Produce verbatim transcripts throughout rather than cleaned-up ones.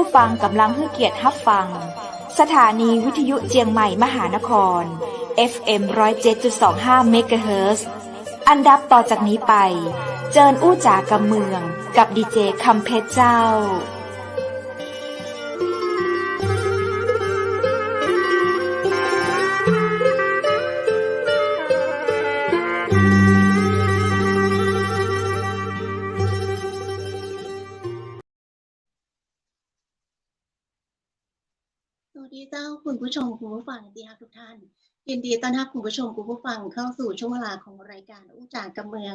ผู้ฟังก่ำลังหื้อเกียรติฮับฟัง สถานีวิทยุเจียงใหม่มหานคร เอฟเอ็ม ร้อยเจ็ดจุดสองห้า เมกะเฮิรตซ์ อันดับต่อจากนี้ไป เจิญอู้จ๋ากำเมือง กับดีเจคำเพชรเจ้า สวัสดีเจ้า คุณผู้ชม คุณผู้ฟังตี้ฮักทุกท่าน ยินดีต้อนรับคุณผู้ชม คุณผู้ฟังเข้าสู่ช่วงเวลาของรายการอู้จ๋ากำเมือง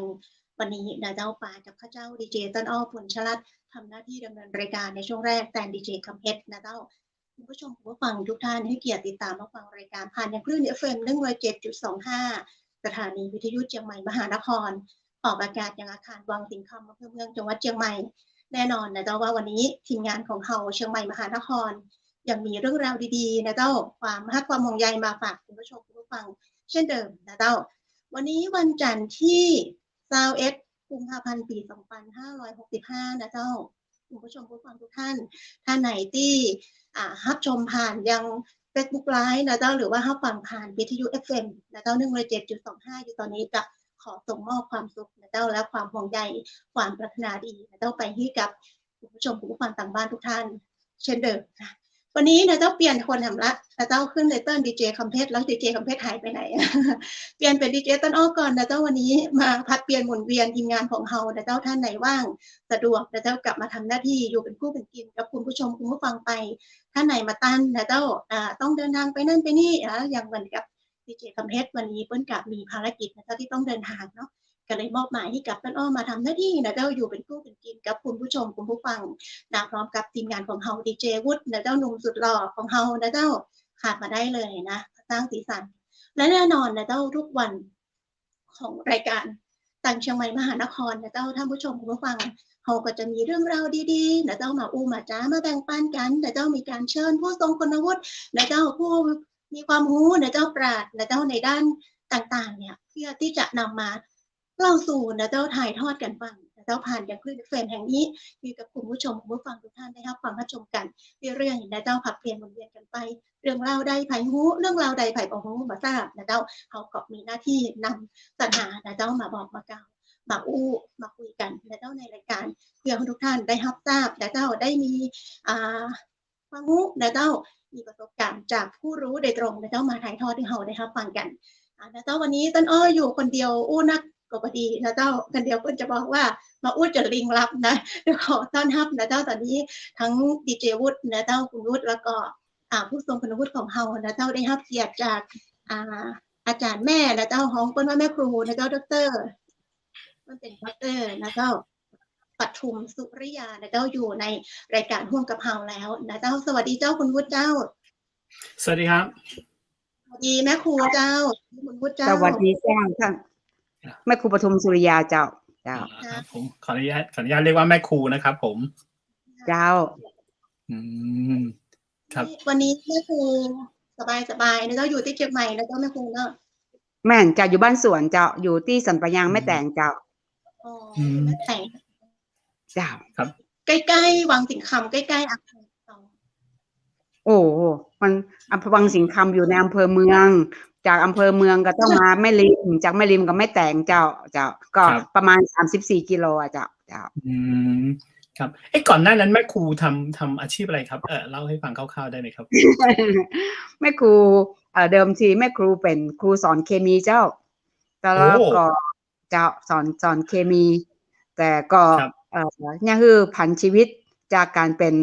วันนี้นะเจ้า ปากับข้าเจ้า ดีเจต้นอ้อ ปุญชลัด ทำหน้าที่ดำเนินรายการในช่วงแรกแตนดีเจคำเพชรนะเจ้า คุณผู้ชม คุณผู้ฟังทุกท่าน หื้อเกียรติติดต๋ามรับฟังรายการผ่านยังคลื่น เอฟเอ็ม หนึ่งร้อยเจ็ดจุดสองห้า สถานีวิทยุเจียงใหม่มหานคร ออกอากาศยังอาคารวังสิงห์คำ อำเภอเมือง จังหวัดเจียงใหม่ แน่นอนนะเจ้าว่าวันนี้ทีมงานของเฮาเจียงใหม่มหานคร ยังมีเรื่องราวดีๆ นะเจ้า ความฮักความห่วงใยมาฝากคุณผู้ชมคุณผู้ฟังเช่นเดิมนะเจ้า วันนี้วันจันทร์ที่ ซาวเอ็ด กุมภาพันธ์ ปี สองพันห้าร้อยหกสิบห้า นะเจ้า คุณผู้ชมผู้ฟังทุกท่าน ท่านไหนตี้ อ่า ฮับชมผ่านยังเฟซบุ๊กไลฟ์นะเจ้า หรือว่าฮับฟังผ่านวิทยุ เอฟเอ็ม นะเจ้า หนึ่งร้อยเจ็ดจุดสองห้า อยู่ตอนนี้ ก็ขอส่งมอบความสุขนะเจ้า และความห่วงใย ความปรารถนาดีนะเจ้า ไปหื้อกับคุณผู้ชมผู้ฟังตางบ้านทุกท่าน เช่นเดิมนะ วันนี้นะเจ้า เปลี่ยนคนแหมละนะเจ้า ขึ้นไตเติ้ลดีเจคำเพชร แล้วดีเจคำเพชรหายไปไหน เปลี่ยนเป๋นดีเจต้นอ้อก่อนนะเจ้า วันนี้มาผลัดเปลี่ยนหมุนเวียนทีมงานของเฮานะเจ้า ท่านไหนว่างสะดวกนะเจ้า กลับมาทำหน้าที่อยู่เป๋นกู้เป๋นกิ๋นกับคุณผู้ชมคุณผู้ฟังไป ท่านไหนมาตันนะเจ้า อ่า ต้องเดินทางไปนั่นไปนี่ อ่า อย่างเหมือนกับดีเจคำเพชร วันนี้เปิ้นก็มีภารกิจนะเจ้า ตี้ต้องเดินทางเนาะ ก็เลยมอบหมายหื้อกับต้นอ้อมาทำหน้าที่นะเจ้า อยู่เป๋นกู้เป๋นกิ๋นกับคุณผู้ชมคุณผู้ฟังนะ พร้อมกับทีมงานของเฮา ดีเจวุฒินะเจ้า หนุ่มสุดหล่อของเฮานะเจ้า ขาดบ่ได้เลยนะ สร้างสีสัน และแน่นอนนะเจ้า ทุกวันของรายการตางเจียงใหม่มหานครนะเจ้า ท่านผู้ชมคุณผู้ฟัง เฮาก็จะมีเรื่องราวดีๆ นะเจ้า มาอู้มาจ๋า มาแบ่งปันกั๋นนะเจ้า มีก๋านเชิญผู้ทรงคุณวุฒินะเจ้า ผู้มีความฮู้นะเจ้า ปราชญ์นะเจ้า ในด้านต่างๆ เนี่ย เพื่อตี้จะนำมา เล่าสู่นะเจ้า ถ่ายทอดกั๋นฟังนะเจ้า ผ่านยังคลื่น เอฟเอ็ม แห่งนี้ หื้อกับคุณผู้ชมคุณผู้ฟังทุกท่านได้ฮับฟังฮับชมกั๋นเรื่อยๆ นะเจ้า ผลัดเปลี่ยนหมุนเวียนกั๋นไป เรื่องราวใดใผฮู้ เรื่องราวใดใผบ่ฮู้บ่ทราบนะเจ้า เฮาก็มีหน้าตี้นำเสนอนะเจ้า มาบอกมากล่าว มาอู้มาคุยกั๋นนะเจ้า ในรายการ เพื่อหื้อทุกท่านได้ฮับทราบนะเจ้า ได้มี อ่า ความฮู้นะเจ้า มีประสบการณ์จากผู้รู้โดยตรงนะเจ้า มาถ่ายทอดหื้อเฮาได้ฮับฟังกั๋น อ่า นะเจ้า วันนี้ต้นอ้ออยู่คนเดียว อู้นักก็บ่ดีนะเจ้า คนเดียวเปิ้นจะบอกว่ามาอู้จ๋นลิงลับนะ เดี๋ยวขอต้อนฮับนะเจ้า ต๋อนนี้ตึงดีเจวุฒินะเจ้า คุณวุฒิ แล้วก็ อ่า ผู้ทรงคุณวุฒิของเฮานะเจ้า ได้ฮับเกียรติจาก อ่า อาจ๋ารย์แม่นะเจ้า ฮ้องเปิ้นว่าแม่ครูนะเจ้า ด็อกเตอร์ เปิ้นเป๋นด็อกเตอร์นะเจ้า ปทุมสุริยานะเจ้า อยู่ในรายการฮ่วมกับเฮาแล้วนะเจ้า สวัสดีเจ้า คุณวุฒิเจ้า สวัสดีครับ สวัสดีแม่ครูเจ้า คุณวุฒิเจ้า สวัสดีเจ้า ท่าน แม่ครูปทุมสุริยาเจ้า เจ้า อ่า ครับผม ขออนุญาต ขออนุญาตเรียกว่าแม่ครูนะครับผม เจ้า อืม ครับ วันนี้แม่ครูสบายๆ นะเจ้า อยู่ตี้เจียงใหม่นะเจ้า แม่ครูเนาะ แม่นเจ้า อยู่บ้านสวนเจ้า อยู่ตี้สันป่ายางแม่แตงเจ้า อ๋อ อืม แม่แตง เจ้า ครับ ใก้ๆ วังสิงห์คำ ใก้ๆ อ่างทอง โอ้ มัน อำเภอวังสิงห์คำอยู่ในอำเภอเมือง จากอำเภอเมืองก็ต้องมาแม่ริม จากแม่ริมก็แม่แตงเจ้า เจ้า ก็ ครับ ประมาณสามสิบสี่กิโลอะเจ้า เจ้า อืม ครับ เอ๊ะ ก่อนหน้านั้นแม่ครูทำ ทำอาชีพอะไรครับ เอ่อ เล่าให้ฟังคร่าวๆ ได้ไหมครับ แม่ครู เอ่อ เดิมทีแม่ครูเป๋นครูสอนเคมีเจ้า แล้ว โอ้ ก็ เจ้า สอน สอนเคมี แต่ก็ ครับ เอ่อ เนี่ยคือผันชีวิตจากก๋านเป๋น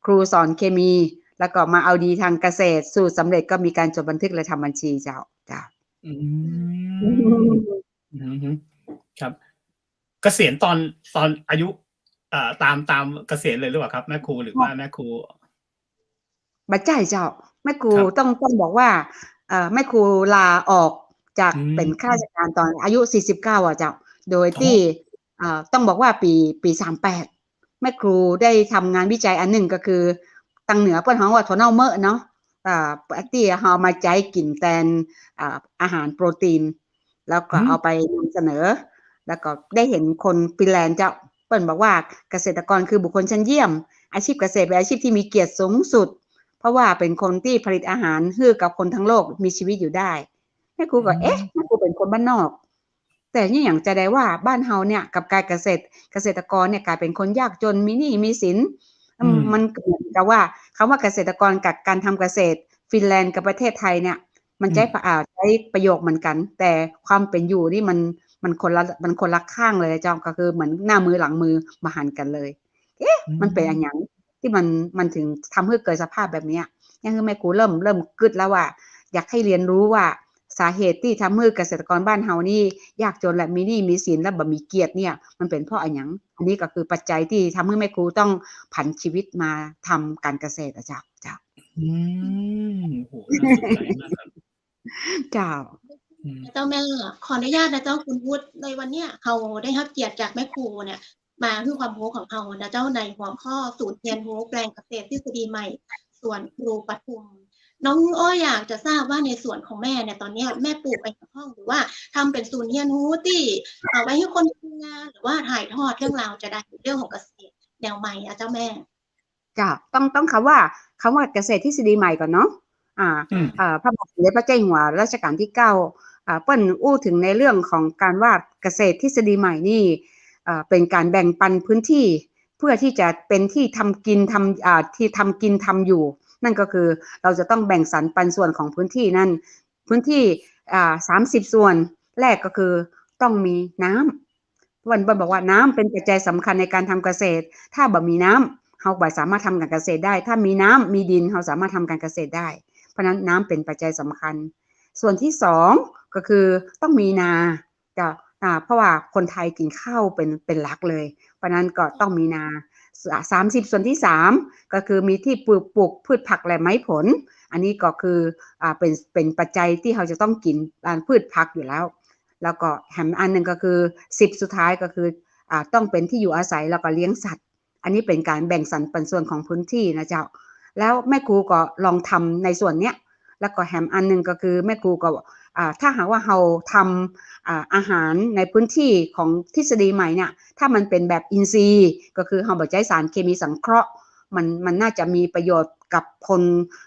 ครูสอนเคมี แล้วก็มาเอาดีทางเกษตร สูตรสำเร็จก็มีการจดบันทึกและทำบัญชีเจ้า เจ้า อืม อืม ครับ เกษียณตอน ตอนอายุ เอ่อ ตาม ตามเกษียณเลยหรือเปล่าครับ แม่ครู หรือว่าแม่ครู บ่ใจ้เจ้า แม่ครู ครับ ต้อง ต้องบอกว่า เอ่อ แม่ครูลาออกจาก อืม เป๋นข้าราชการตอนอายุสี่สิบเก้าอะเจ้า โดยตี้ โอ้ เอ่อ ต้องบอกว่าปี๋ ปี๋สามแปด แม่ครูได้ทำงานวิจัยอันนึ่งก็คือ ตางเหนือเปิ้นฮ้องว่าถั่วเน่าเมอะเนาะ เอ่อ ตี้เฮามาใจ๊กิ๋นแตน เอ่อ อาหารโปรตีน แล้วก็ อืม เอาไปนำเสนอ แล้วก็ได้เห็นคนฟินแลนด์เจ้า เปิ้นบอกว่าเกษตรกรคือบุคคลชั้นเยี่ยม อาชีพเกษตรเป็นอาชีพที่มีเกียรติสูงสุด เพราะว่าเป็นคนที่ผลิตอาหารหื้อกับคนทั้งโลกมีชีวิตอยู่ได้ แม่ครูก็ อืม เอ๊ะ แม่ครูเป็นคนบ้านนอก แต่นี่อย่างจะได้ว่าบ้านเฮาเนี่ยกับกลายเกษตร เกษตรกรเนี่ยกลายเป็นคนยากจน มีหนี้มีสิน อืม อืม มันเหมือนกับว่าคำว่าเกษตรกรกับการทำเกษตร ฟินแลนด์กับประเทศไทยเนี่ย มันใจ๊ อืม อ่า ใจ๊ประโยคเหมือนกั๋น แต่ความเป๋นอยู่นี่มัน มันคนละ มันคนละข้างเลยเจ้า ก็คือเหมือนหน้ามือหลังมือบ่หันกั๋นเลย เอ๊ะ อืม มันเป๋นอะหยังตี้มัน มันถึงทำหื้อเกิดสภาพแบบเนี้ย เนี่ยหื้อแม่ครูเริ่ม เริ่มกึ๊ดแล้วว่า อยากหื้อเรียนรู้ว่าสาเหตุตี้ทำหื้อเกษตรกรบ้านเฮานี่ยากจนและมีหนี้มีสินและบ่มีเกียรติเนี่ย มันเป๋นเพราะอะหยัง อันนี้ก็คือปัจจัยตี้ทำหื้อแม่ครูต้องผันชีวิตมาทำการเกษตรอะเจ้า เจ้า อืม โห น่าสนใจมากครับ เจ้า อืม เจ้าแม่ ขออนุญาตนะเจ้าคุณวุฒิ ในวันเนี้ยเฮาได้ฮับเกียรติจากแม่ครูเนี่ย มาหื้อความฮู้ของเฮานะเจ้า ในหัวข้อศูนย์เฮียนฮู้แปลงเกษตรทฤษฎีใหม่ สวนครูปทุม น้องอ้ออยากจะทราบว่าในสวนของแม่เนี่ย ตอนเนี้ยแม่ปลูกอะหยังพ่อง หรือว่าทำเป๋นศูนย์เฮียนฮู้ตี้เอาไว้หื้อคนทำงาน หรือว่าถ่ายทอดเรื่องราวจะได้เรื่องของเกษตรแนวใหม่อะเจ้าแม่ เจ้า ต้อง ต้องคำว่า คำว่าเกษตรทฤษฎีใหม่ก่อนเนาะ อ่า อืม เอ่อ พระบาทสมเด็จพระเจ้าอยู่หัวรัชกาลที่เก้า อ่า เปิ้นอู้เถิงในเรื่องของการว่าเกษตรทฤษฎีใหม่นี่ เอ่อ เป๋นการแบ่งปันพื้นที่ เพื่อที่จะเป๋นที่ทำกินทำ อ่า ที่ทำกินทำอยู่ นั่นก็คือเราจะต้องแบ่งสรรปันส่วนของพื้นที่นั้น พื้นที่ อ่า สามสิบส่วนแรกก็คือต้องมีน้ำ เปิ้น เปิ้นบอกว่าน้ำเป๋นปัจจัยสำคัญในการทำเกษตร ถ้าบ่มีน้ำ เฮาบ่สามารถทำการเกษตรได้ ถ้ามีน้ำมีดิน เฮาสามารถทำการเกษตรได้ เพราะฉะนั้นน้ำเป๋นปัจจัยสำคัญ ส่วนที่สองก็คือต้องมีนา เจ้า อ่า เพราะว่าคนไทยกิ๋นข้าวเป๋น เป๋นหลักเลย เพราะฉะนั้นก็ต้องมีนา ส- สามสิบส่วนที่สามก็คือมีที่ปลูก ปลูกพืชผักและไม้ผล อันนี้ก็คือ อ่า เป๋น เป๋นปัจจัยตี้เฮาจะต้องกิ๋น อ่า พืชผักอยู่แล้ว แล้วก็แหมอันหนึ่งก็คือสิบสุดท้ายก็คือ อ่า ต้องเป๋นที่อยู่อาศัยแล้วก็เลี้ยงสัตว์ อันนี้เป๋นการแบ่งสรรปันส่วนของพื้นที่นะเจ้า แล้วแม่ครูก็ลองทำในส่วนเนี้ย แล้วก็แหมอันหนึ่งก็คือแม่ครูก็ อ่า ถ้าหากว่าเฮาทำ อ่า อาหารในพื้นที่ของทฤษฎีใหม่เนี่ย ถ้ามันเป๋นแบบอินทรีย์ ก็คือเฮาบ่ใจ๊สารเคมีสังเคราะห์ มัน มันน่าจะมีประโยชน์กับคน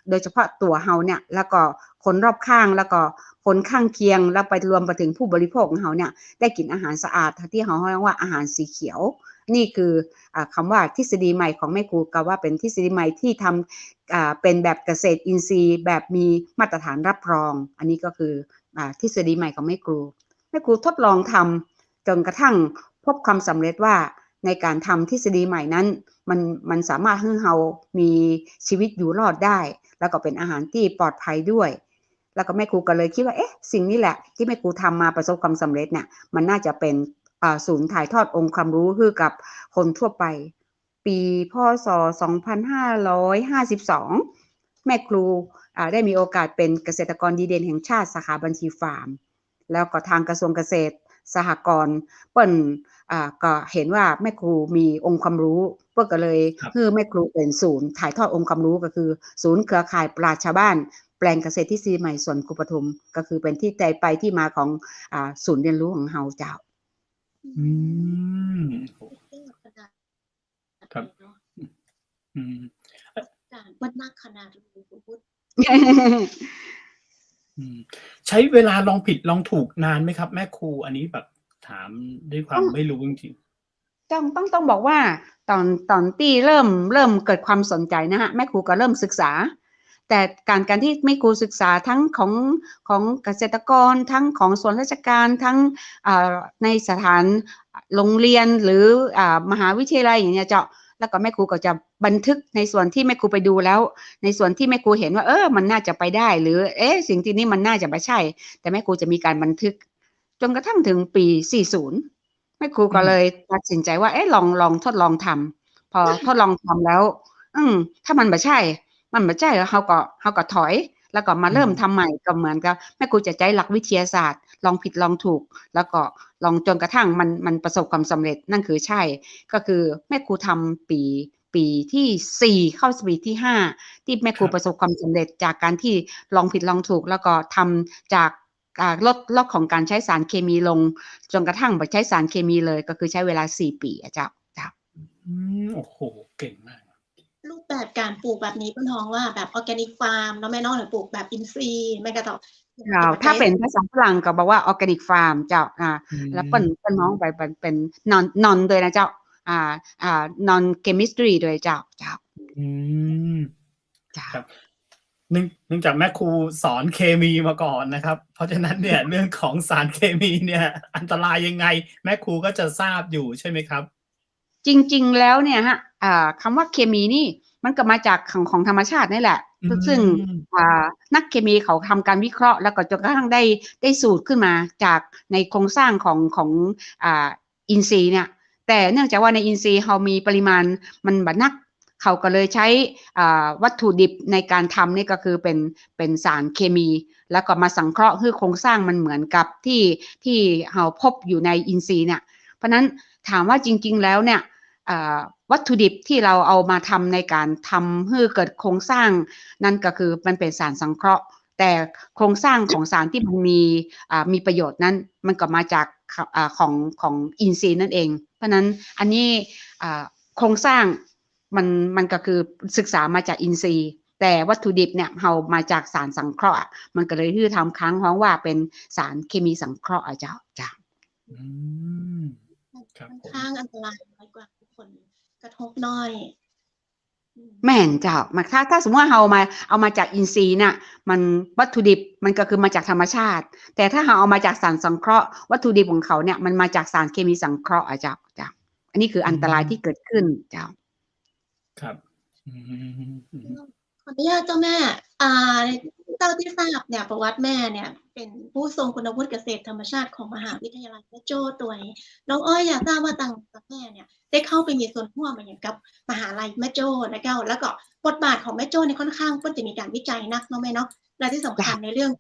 โดยเฉพาะตั๋วเฮาเนี่ย แล้วก็คนรอบข้าง แล้วก็คนข้างเคียง แล้วไปรวมไปเถิงผู้บริโภคของเฮาเนี่ย ได้กิ๋นอาหารสะอาด ตี้เฮาเรียกว่าอาหารสีเขียว นี่คือ อ่า กำว่าทฤษฎีใหม่ของแม่ครู กำว่าเป๋นทฤษฎีใหม่ตี้ทำ อ่า เป๋นแบบเกษตรอินทรีย์ แบบมีมาตรฐานรับรอง อันนี้ก็คือ อ่า ทฤษฎีใหม่ของแม่ครู แม่ครูทดลองทำ จ๋นกระทั่งพบความสำเร็จว่าในการทำทฤษฎีใหม่นั้น มัน มันสามารถหื้อเฮามีชีวิตอยู่รอดได้ แล้วก็เป๋นอาหารตี้ปลอดภัยด้วย แล้วก็แม่ครูก็เลยกึ๊ดว่า เอ๊ะ สิ่งนี้แหละตี้แม่ครูทำมาประสบความสำเร็จเนี่ย มันน่าจะเป๋น อ่า ศูนย์ถ่ายทอดองค์ความรู้หื้อกับคนทั่วไป ปี พ.ศ. สองพันห้าร้อยห้าสิบสอง แม่ครู อ่า ได้มีโอกาสเป๋นเกษตรกรดีเด่นแห่งชาติสาขาบัญชีฟาร์ม แล้วก็ทางกระทรวงเกษตรสหกรณ์เปิ้น อ่า ก็หันว่าแม่ครูมีองค์ความรู้ เปิ้นก็เลย ครับ หื้อแม่ครูเป๋นศูนย์ถ่ายทอดองค์ความรู้ ก็คือศูนย์เครือข่ายปราชญ์ชาวบ้านแปลงเกษตรทฤษฎีใหม่สวนครูปทุม ก็คือเป๋นที่ไปที่มาของ อ่า ศูนย์เรียนรู้ของเฮาเจ้า อืม โอ้โห ครับ อืม อาจ๋ารย์เปิ้นนักขนาดเลย สมมุติ อืม ใช้เวลาลองผิดลองถูกนานไหมครับ แม่ครู อันนี้แบบถามด้วยความ ต้อง ไม่รู้จริงๆ ต้อง ต้อง ต้องบอกว่าต๋อน ต๋อนตี้เริ่ม เริ่มเกิดความสนใจนะฮะ แม่ครูก็เริ่มศึกษา แต่การ การตี้แม่ครูศึกษาทั้งของ ของเกษตรกร ทั้งของส่วนราชการ ทั้ง เอ่อ ในสถาน โรงเรียน หรือ อ่า มหาวิทยาลัยอย่างเนี้ยเจ้า แล้วก็แม่ครูก็จะบันทึกในส่วนตี้แม่ครูไปดูแล้ว ในส่วนตี้แม่ครูหันว่า เออ มันน่าจะไปได้ หรือ เอ๊ะ สิ่งตี้นี้มันน่าจะบ่ใช่ แต่แม่ครูจะมีการบันทึก จ๋นกระทั่งเถิงปี๋สี่ศูนย์ แม่ครูก็เลยตัดสินใจ๋ว่า อืม เอ๊ะ ลอง ลองทดลองทำ พอทดลองทำแล้ว อืม ถ้ามันบ่ใช่ มันบ่ใช่ เฮาก็ เฮาก็ถอย แล้วก็มาเริ่ม อืม ทำใหม่ ก็เหมือนกับแม่ครูจะใจ๊หลักวิทยาศาสตร์ ลองผิดลองถูก แล้วก็ลองจ๋นกระทั่งมัน มันประสบความสำเร็จ นั่นคือใช่ ก็คือแม่ครูทำปี๋ ปี๋ตี้สี่ เข้าปี๋ตี้ห้า ตี้แม่ครู ครับ ประสบความสำเร็จจากการตี้ลองผิดลองถูก แล้วก็ทำจาก อ่า ลด ลดของการใจ๊สารเคมีลง จ๋นกระทั่งบ่ใจ๊สารเคมีเลย ก็คือใจ๊เวลาสี่ปี๋อะเจ้า เจ้า อืม โอ้โห เก่งมาก เก่ แบบก๋านปลูกแบบนี้เปิ้นฮ้องว่าแบบออร์แกนิกฟาร์มเนาะแม่เนาะ หรือปลูกแบบอินทรีย์ แม่นก่ะเจ้า เจ้า ถ้าเป๋นภาษาฝรั่งก็บอกว่าออร์แกนิกฟาร์มเจ้า อ่า อืม แล้วเปิ้น เปิ้นฮ้องไปเป๋น เป๋น non non ตวยนะเจ้า อ่า อ่า non chemistry ตวยเจ้า เจ้า อืม เจ้า ครับ เนื่อง เนื่องจากแม่ครูสอนเคมีมาก่อนนะครับ เพราะฉะนั้นเนี่ย เรื่องของสารเคมีเนี่ย อันตรายยังไง แม่ครูก็จะทราบอยู่ใช่ไหมครับ จริงๆ แล้วเนี่ยฮะ อ่า คำว่าเคมีนี่มันก็มาจากของ ของธรรมชาตินี่แหละ อืม ซึ่ง อ่า นักเคมีเขาทำการวิเคราะห์ แล้วก็จนกระทั่งได้ ได้สูตรขึ้นมาจากในโครงสร้างของ ของ อ่า อินทรีย์เนี่ย แต่เนื่องจากว่าในอินทรีย์เฮามีปริมาณมันบ่นัก เขาก็เลยใช้ อ่า วัตถุดิบในการทำนี่ก็คือเป๋น เป๋นสารเคมี แล้วก็มาสังเคราะห์หื้อโครงสร้างมันเหมือนกับที่ ที่เฮาพบอยู่ในอินทรีย์เนี่ย เพราะฉะนั้นถามว่าจริงๆ แล้วเนี่ย อ่า วัตถุดิบที่เราเอามาทำในการทำหื้อเกิดโครงสร้าง นั่นก็คือมันเป๋นสารสังเคราะห์ แต่โครงสร้างของสารที่มันมี อ่า มีประโยชน์นั้น มันก็มาจาก อ่า ของ ของอินทรีย์นั่นเอง เพราะฉะนั้นอันนี้ อ่า โครงสร้างมัน มันก็คือศึกษามาจากอินทรีย์ แต่วัตถุดิบเนี่ยเฮามาจากสารสังเคราะห์อะ มันก็เลยหื้อตางข้างฮ้องว่าเป๋นสารเคมีสังเคราะห์อะเจ้า เจ้า อืม ครับผม ค่อนข้างอันตรายน้อยกว่า ผลกระทบน้อย อืม แม่นเจ้า มา ถ้า ถ้าสมมุติว่าเฮาเอามา เอามาจากอินทรีย์น่ะ มัน วัตถุดิบมันก็คือมาจากธรรมชาติ แต่ถ้าเฮาเอามาจากสารสังเคราะห์ วัตถุดิบของเขาเนี่ยมันมาจากสารเคมีสังเคราะห์อะเจ้า เจ้า อันนี้คืออันตราย อืม ที่เกิดขึ้นเจ้า ครับ อืม ขออนุญาตเจ้าแม่ อ่า เต้าตี้ทราบเนี่ย ประวัติแม่เนี่ย เป๋นผู้ทรงคุณวุฒิเกษตรธรรมชาติของมหาวิทยาลัยแม่โจ้ตวย น้องอ้อยอยากทราบว่าตาง ตางแม่เนี่ย ได้เข้าไปมีส่วนร่วมอะหยังกับมหาลัยแม่โจ้นะเจ้า แล้วก็บทบาทของแม่โจ้เนี่ยค่อนข้างเปิ้นจะมีก๋านวิจัยนักเนาะแม่เนาะ และที่สำคัญ เจ้า ในเรื่อง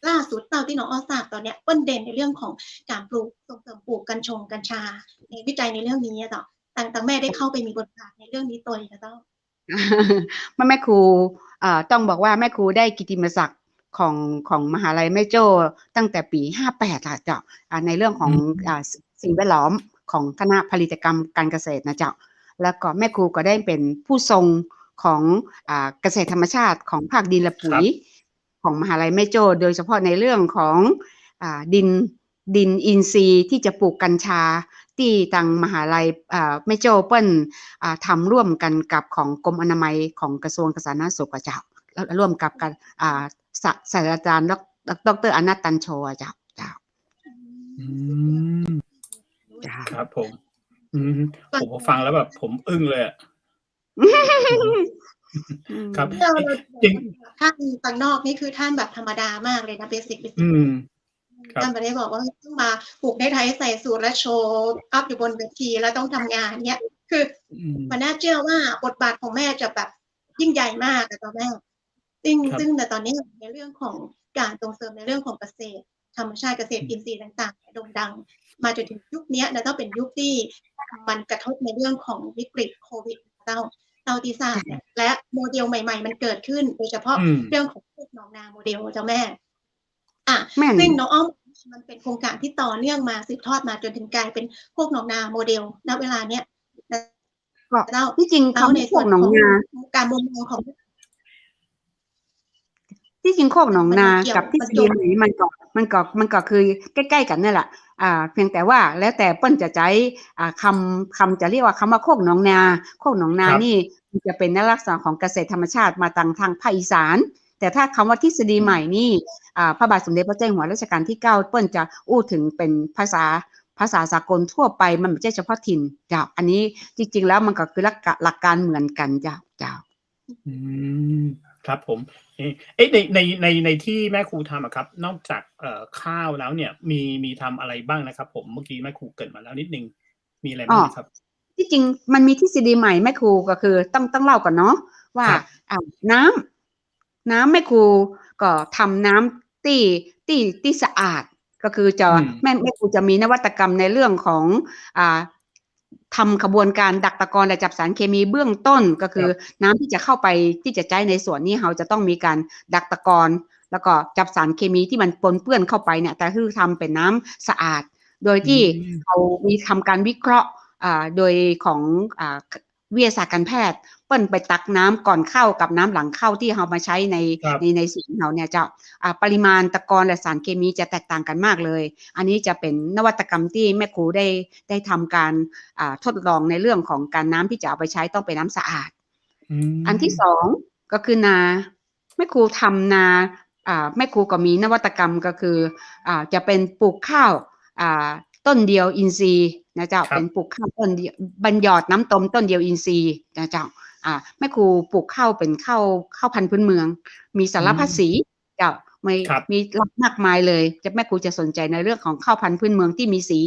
ล่าสุดเต้าตี้น้องอ้อยทราบตอนเนี้ย เปิ้นเด่นในเรื่องของก๋านปลูก ส่งเสริมปลูกกัญชงกัญชา ในวิจัยในเรื่องนี้อะเจ้า ตาง ตางแม่ได้เข้าไปมีบทบาทในเรื่องนี้ตวยนะเจ้า แม่ แม่ครู เอ่อ ต้องบอกว่าแม่ครูได้กิตติมศักดิ์ของ ของมหาลัยแม่โจ้ตั้งแต่ปี๋ห้าแปดอะเจ้า อ่า ในเรื่องของ อืม อ่า สิ่งแวดล้อมของคณะผลิตกรรมการเกษตรนะเจ้า แล้วก็แม่ครูก็ได้เป๋นผู้ทรงของ อ่า เกษตรธรรมชาติของภาคดินและปุ๋ย ครับ ของมหาลัยแม่โจ้ โดยเฉพาะในเรื่องของ อ่า ดิน ดินอินทรีย์ที่จะปลูกกัญชา ตี้ตางมหาลัย อ่า แม่โจ้เปิ้น อ่า ทำร่วมกั๋นกับของกรมอนามัยของกระทรวงสาธารณสุขอะเจ้า แล้วร่วมกับกั๋น อ่า ศา ศาสตราจารย์ ด็อก ด็อกเตอร์อนัท ตันโช อะเจ้า เจ้า อืม เจ้า ครับผม อืม ผมฟังแล้วแบบผมอึ้งเลยอะ อืม ครับ เออ จริง ท่านตางนอกนี่คือท่านแบบธรรมดามากเลยนะ เบสิก เบสิก อืม ครับ ท่านไม่ได้บอกว่าต้องมาผูกเนกไทใส่สูทและโชว์อัพอยู่บนเวทีแล้วต้องทำงานเนี่ย คือ อืม มันน่าเชื่อว่าบทบาทของแม่จะแบบยิ่งใหญ่มากอะเจ้าแม่ ซึ่ง ครับ ซึ่งในตอนนี้ในเรื่องของก๋านส่งเสริมในเรื่องของเกษตรธรรมชาติ เกษตร อืม อินทรีย์ต่างๆ เนี่ยโด่งดังมาจนถึงยุคเนี้ยนะเจ้า เป๋นยุคตี้มันกระทบในเรื่องของวิกฤตโควิดเจ้า เต้าตี้ทราบเนี่ย ค่ะ และโมเดลใหม่ๆ มันเกิดขึ้น โดยเฉพาะ อืม เรื่องของโคกหนองนาโมเดลเจ้าแม่ อ่ะ แม่น ซึ่งน้องอ้อม มันเป๋นโครงก๋านที่ต่อเนื่องมา สืบทอดมาจนถึงก๋ายเป๋นโคกหนองนาโมเดล ณ เวลาเนี้ยนะ ก็ เจ้า ตี้จริง แล้วในส่วนของ คำว่าโคกหนองนา ก๋านมุมมองของ ตี้จริงโคกหนองนา มันเกี่ยว กับทฤษฎีใหม่นี่มันก็ มันก็ มันก็คือใก้ๆ กั๋นนั่นแหละ อ่า เพียงแต่ว่าแล้วแต่เปิ้นจะใจ๊ อ่า กำ กำจะเรียกว่าคำว่าโคกหนองนา โคกหนองนา ครับ นี่มันจะเป๋นในลักษณะของเกษตรธรรมชาติมาตาง ตางภาคอีสาน แต่ถ้ากำว่าทฤษฎีใหม่นี่ อืม อ่า พระบาทสมเด็จพระเจ้าอยู่หัวรัชกาลตี้เก้า เปิ้นจะอู้เถิงเป๋นภาษา ภาษาสากลทั่วไป มันบ่ใจ้เฉพาะถิ่น เจ้า อันนี้จริงๆ แล้วมันก็คือหลักกะ หลักก๋านเหมือนกั๋น เจ้า เจ้า อืม ครับผม เอ๊ะ เอ๊ะ ใน ใน ใน ในตี้แม่ครูทำอะครับ นอกจาก เอ่อ ข้าวแล้วเนี่ย มี มีทำอะไรบ้างนะครับผม เมื่อกี้แม่ครูเกริ่นมาแล้วนิดนึง มีอะไรบ้างนะครับ อ๋อ ตี้จริงมันมีทฤษฎีใหม่ แม่ครู ก็คือต้อง ต้องเล่าก่อนเนาะว่า ครับ อ่า น้ำ น้ำแม่ครูก็ทำน้ำตี้ ตี้ ตี้สะอาด ก็คือจะ อืม แม่ แม่ครูจะมีนวัตกรรมในเรื่องของ อ่า ทำขบวนการดักตะกอนและจับสารเคมีเบื้องต้น ก็คือ ครับ น้ำที่จะเข้าไป ที่จะใจ๊ในสวนนี่ เฮาจะต้องมีก๋านดักตะกอน แล้วก็จับสารเคมีที่มันปนเปื้อนเข้าไปเนี่ย แต่คือทำเป๋นน้ำสะอาด โดยตี้ อืม เฮามีทำก๋านวิเคราะห์ อ่า โดยของ อ่า วิทยาศาสตร์การแพทย์ เปิ้นไปตักน้ำก่อนข้าวกับน้ำหลังข้าวตี้เฮามาใจ๊ใน ครับ ใน ในสวนเฮาเนี่ยเจ้า อ่า ปริมาณตะกอนและสารเคมีจะแตกต่างกั๋นมากเลย อันนี้จะเป๋นนวัตกรรมตี้แม่ครูได้ ได้ทำก๋าน อ่า ทดลองในเรื่องของก๋านน้ำตี้จะเอาไปใจ๊ต้องเป๋นน้ำสะอาด อืม อันตี้สองก็คือนา แม่ครูทำนา อ่า แม่ครูก็มีนวัตกรรมก็คือ อ่า จะเป๋นปลูกข้าว อ่า ต้นเดียวอินทรีย์นะเจ้า ครับ เป๋นปลูกข้าวต้นเดียว บ่หยอดน้ำต้มต้นเดียวอินทรีย์นะเจ้า อ่า แม่ครูปลูกข้าวเป๋นข้าว ข้าวพันธุ์พื้นเมือง มีสารพัดสี อืม เจ้า มี ครับ มีหลากมากมายเลย จะ แม่ครูจะสนใจ๋ในเรื่องของข้าวพันธุ์พื้นเมืองตี้มีสี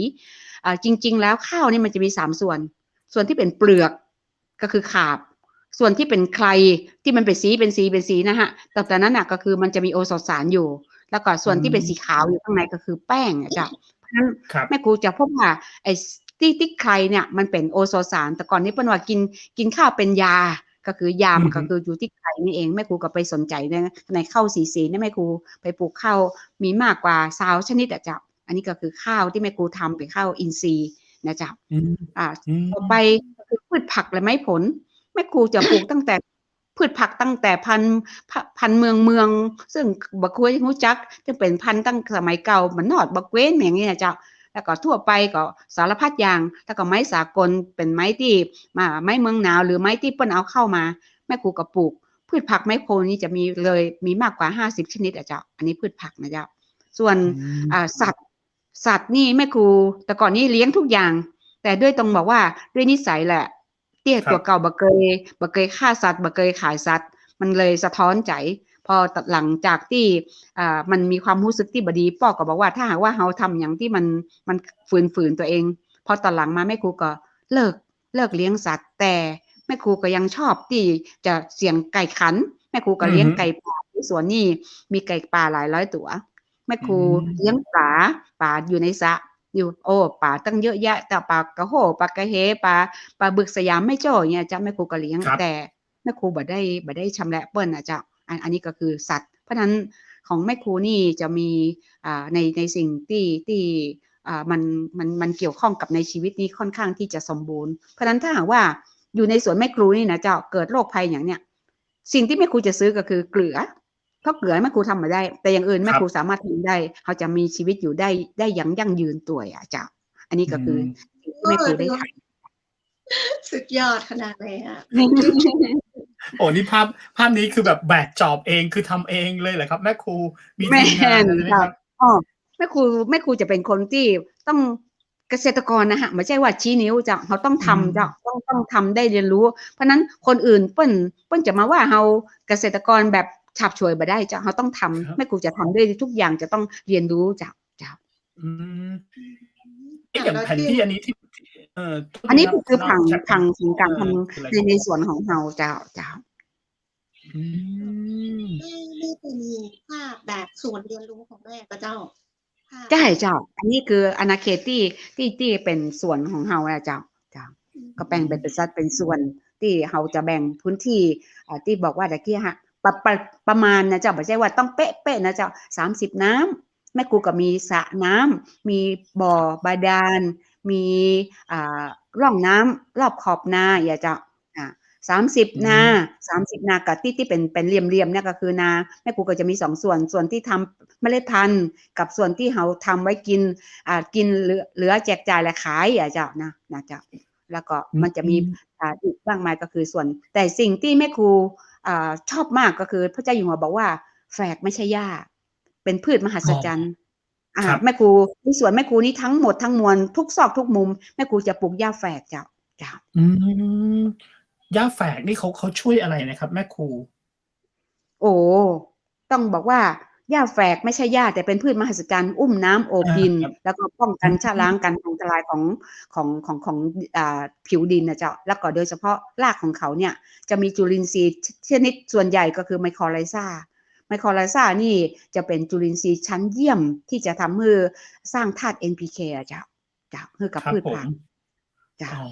อ่า จริงๆ แล้วข้าวนี่มันจะมีสามส่วน ส่วนตี้เป๋นเปลือก ก็คือขาบ ส่วนตี้เป๋นใครตี้มันเป๋นสี เป๋นสี เป๋นสีนะฮะ ต่อจากนั้นน่ะก็คือมันจะมีโอสถสารอยู่ แล้วก็ส่วนตี้เป๋น อืม สีขาวอยู่ข้างในก็คือแป้งอะเจ้า เพราะฉะนั้น ครับ แม่ครูจะพบว่าไอ้ตี้ ตี้ใครเนี่ยมันเป๋นโอสถสาร แต่ก่อนนี้เปิ้นว่ากิ๋น กิ๋นข้าวเป๋นยา ก็คือยามัน อืม ก็คืออยู่ตี้ใครนี่เอง แม่ครูก็ไปสนใจ๋ใน ในข้าวสีสีเนี่ย แม่ครูไปปลูกข้าวมีมากกว่าซาวชนิดอะเจ้า อันนี้ก็คือข้าวตี้แม่ครูทำเป๋นข้าวอินทรีย์นะเจ้า อืม อ่า อืม ต่อไปก็คือพืชผักและไม้ผล แม่ครูจะปลูกตั้งแต่ พืชผักตั้งแต่พันธุ์ พะ พันธุ์เมืองเมือง ซึ่งบ่ค่อยฮู้จัก ซึ่งเป๋นพันธุ์ตั้งสมัยเก่า บ่นอด บ่เกวน อย่างนี้นะเจ้า แล้วก็ทั่วไปก็สารพัดอย่าง แล้วก็ไม้สากล เป๋นไม้ตี้ อ่า ไม้เมืองหนาว หรือไม้ตี้เปิ้นเอาเข้ามา แม่ครูก็ปลูก พืชผักไม้ผลนี่จะมีเลย มีมากกว่าห้าสิบชนิดอะเจ้า อันนี้พืชผักนะเจ้า ส่วน อืม อ่า สัตว์ สัตว์นี่แม่ครู แต่ก่อนนี่เลี้ยงทุกอย่าง แต่ด้วยต้องบอกว่าด้วยนิสัยแหละ เตี้ย ครับ ตั๋วเก่าบ่เกย บ่เกยฆ่าสัตว์ บ่เกยขายสัตว์ มันเลยสะท้อนใจ๋ พอหลังจากตี้ อ่า มันมีความฮู้สึกตี้บ่ดี ป้อก็บอกว่าถ้าหากว่าเฮาทำหยังตี้มัน มันฝืนๆ ตั๋วเอง พอต๋อนหลังมาแม่ครูก็เลิก เลิกเลี้ยงสัตว์ แต่แม่ครูก็ยังชอบตี้จะเสี่ยงไก่ขัน แม่ครูก็เลี้ยง อือฮึ ไก่ป่า ในสวนนี่มีไก่ป่าหลายร้อยตั๋ว แม่ครู อืม เลี้ยงป๋า ป๋าอยู่ในสระ อยู่ โอ้ ป๋าตั้งเยอะแยะ แต่ป๋ากระโห้ ป๋ากระเห ป๋า ป๋าบึกสยามแม่โจ้อย่างเงี้ยเจ้า แม่ครูก็เลี้ยง ครับ แต่แม่ครูบ่ได้ บ่ได้ชำแหละเปิ้นนะเจ้า อัน อันนี้ก็คือสัตว์ เพราะฉะนั้นของแม่ครูนี่จะมี อ่า ใน ในสิ่งตี้ ตี้ อ่า มัน มัน มันเกี่ยวข้องกับในชีวิตนี่ค่อนข้างที่จะสมบูรณ์ เพราะฉะนั้นถ้าหากว่าอยู่ในสวนแม่ครูนี่นะเจ้า เกิดโรคภัยอย่างเนี้ย สิ่งตี้แม่ครูจะซื้อก็คือเกลือ เพราะเกลือแม่ครูทำบ่ได้ แต่อย่างอื่น ครับ แม่ครูสามารถทำได้ เฮาจะมีชีวิตอยู่ได้ ได้อย่างยั่งยืนตวยอะเจ้า อันนี้ก็คือ อืม สิ่งที่แม่ครูได้ทำ สุดยอดขนาดเลยอะ โอ้ นี่ภาพ ภาพนี้คือแบบแบกจอบเอง คือทำเองเลยเหรอครับ แม่ครู มี แม่น ทีมงานอะไรไหมครับ เจ้า อ้อ แม่ครู แม่ครูจะเป็นคนที่ต้อง เกษตรกรนะฮะ บ่ใจ้ว่าชี้นิ้วเจ้า เฮาต้องทำเจ้า อืม ต้อง ต้องทำได้เรียนรู้ เพราะฉะนั้นคนอื่นเปิ้น เปิ้นจะมาว่าเฮาเกษตรกรแบบฉาบฉวยบ่ได้เจ้า เฮาต้องทำ ครับ แม่ครูจะทำด้วยทุกอย่าง จะต้องเรียนรู้เจ้า เจ้า อืม เอ๊ะ อย่างแผนที่อันนี้ที่ เอ่อ อันนี้คือผัง ผังของการทำ เอ่อ คืออะไร ใน ในสวนของเฮาเจ้า เจ้า อืม นี่ นี่เป็นภาพแบบสวนเรียนรู้ของแม่ก็เจ้า ภาพ ใจ้เจ้า อันนี้คืออาณาเขตตี้ ตี้ ตี้เป็นสวนของเฮาอะเจ้า เจ้า อืม ก็แบ่งเป็น เป็นสัดเป็นส่วน ตี้เฮาจะแบ่งพื้นที่ อ่า ตี้บอกว่าตะกี้ฮะ ประ ประ ประมาณนะเจ้า บ่ใจ้ว่าต้องเป๊ะๆ นะเจ้า สามสิบน้ำ แม่ครูก็มีสระน้ำ มีบ่อบาดาล มี อ่า ร่องน้ำรอบขอบนา อย่างเจ้า อ่า สามสิบ อืม นา สามสิบ นากับตี้ ตี้เป็น เป็นเหลี่ยมๆ เนี่ยก็คือนา แม่ครูก็จะมีสองส่วน ส่วนตี้ทำเมล็ดพันธุ์ กับส่วนตี้เฮาทำไว้กิน อ่า กินเหลือ เหลือแจกจ่ายและขายอะเจ้านะ นะเจ้า แล้วก็มันจะมี อืม อ่า อีกมากมายก็คือส่วน แต่สิ่งตี้แม่ครู อ่า ชอบมากก็คือพระเจ้าอยู่หัวบอกว่า แฝกไม่ใช่หญ้า เป็นพืชมหัศจรรย์ อ๋อ อ่า ครับ แม่ครู ในสวนแม่ครูนี่ทั้งหมดทั้งมวล ทุกซอกทุกมุม แม่ครูจะปลูกหญ้าแฝกเจ้า เจ้า อืม หญ้าแฝกนี่เขา เขาช่วยอะไรนะครับ แม่ครู โอ้ ต้องบอกว่าหญ้าแฝกไม่ใช่หญ้า แต่เป็นพืชมหัศจรรย์ อุ้มน้ำโอบดิน อ่า ครับ แล้วก็ป้องกัน อืม ชะล้างการอันตรายของ ของ ของ ของ อ่า ผิวดินนะเจ้า แล้วก็โดยเฉพาะรากของเขาเนี่ย จะมีจุลินทรีย์ชนิดส่วนใหญ่ก็คือไมโครไลซา ไมโครไลซานี่จะเป็นจุลินทรีย์ชั้นเยี่ยมที่จะทำให้สร้างธาตุ เอ็น พี เค อะเจ้า เจ้า ให้กับ ครับ พืชผัก ผม เจ้า อ๋อ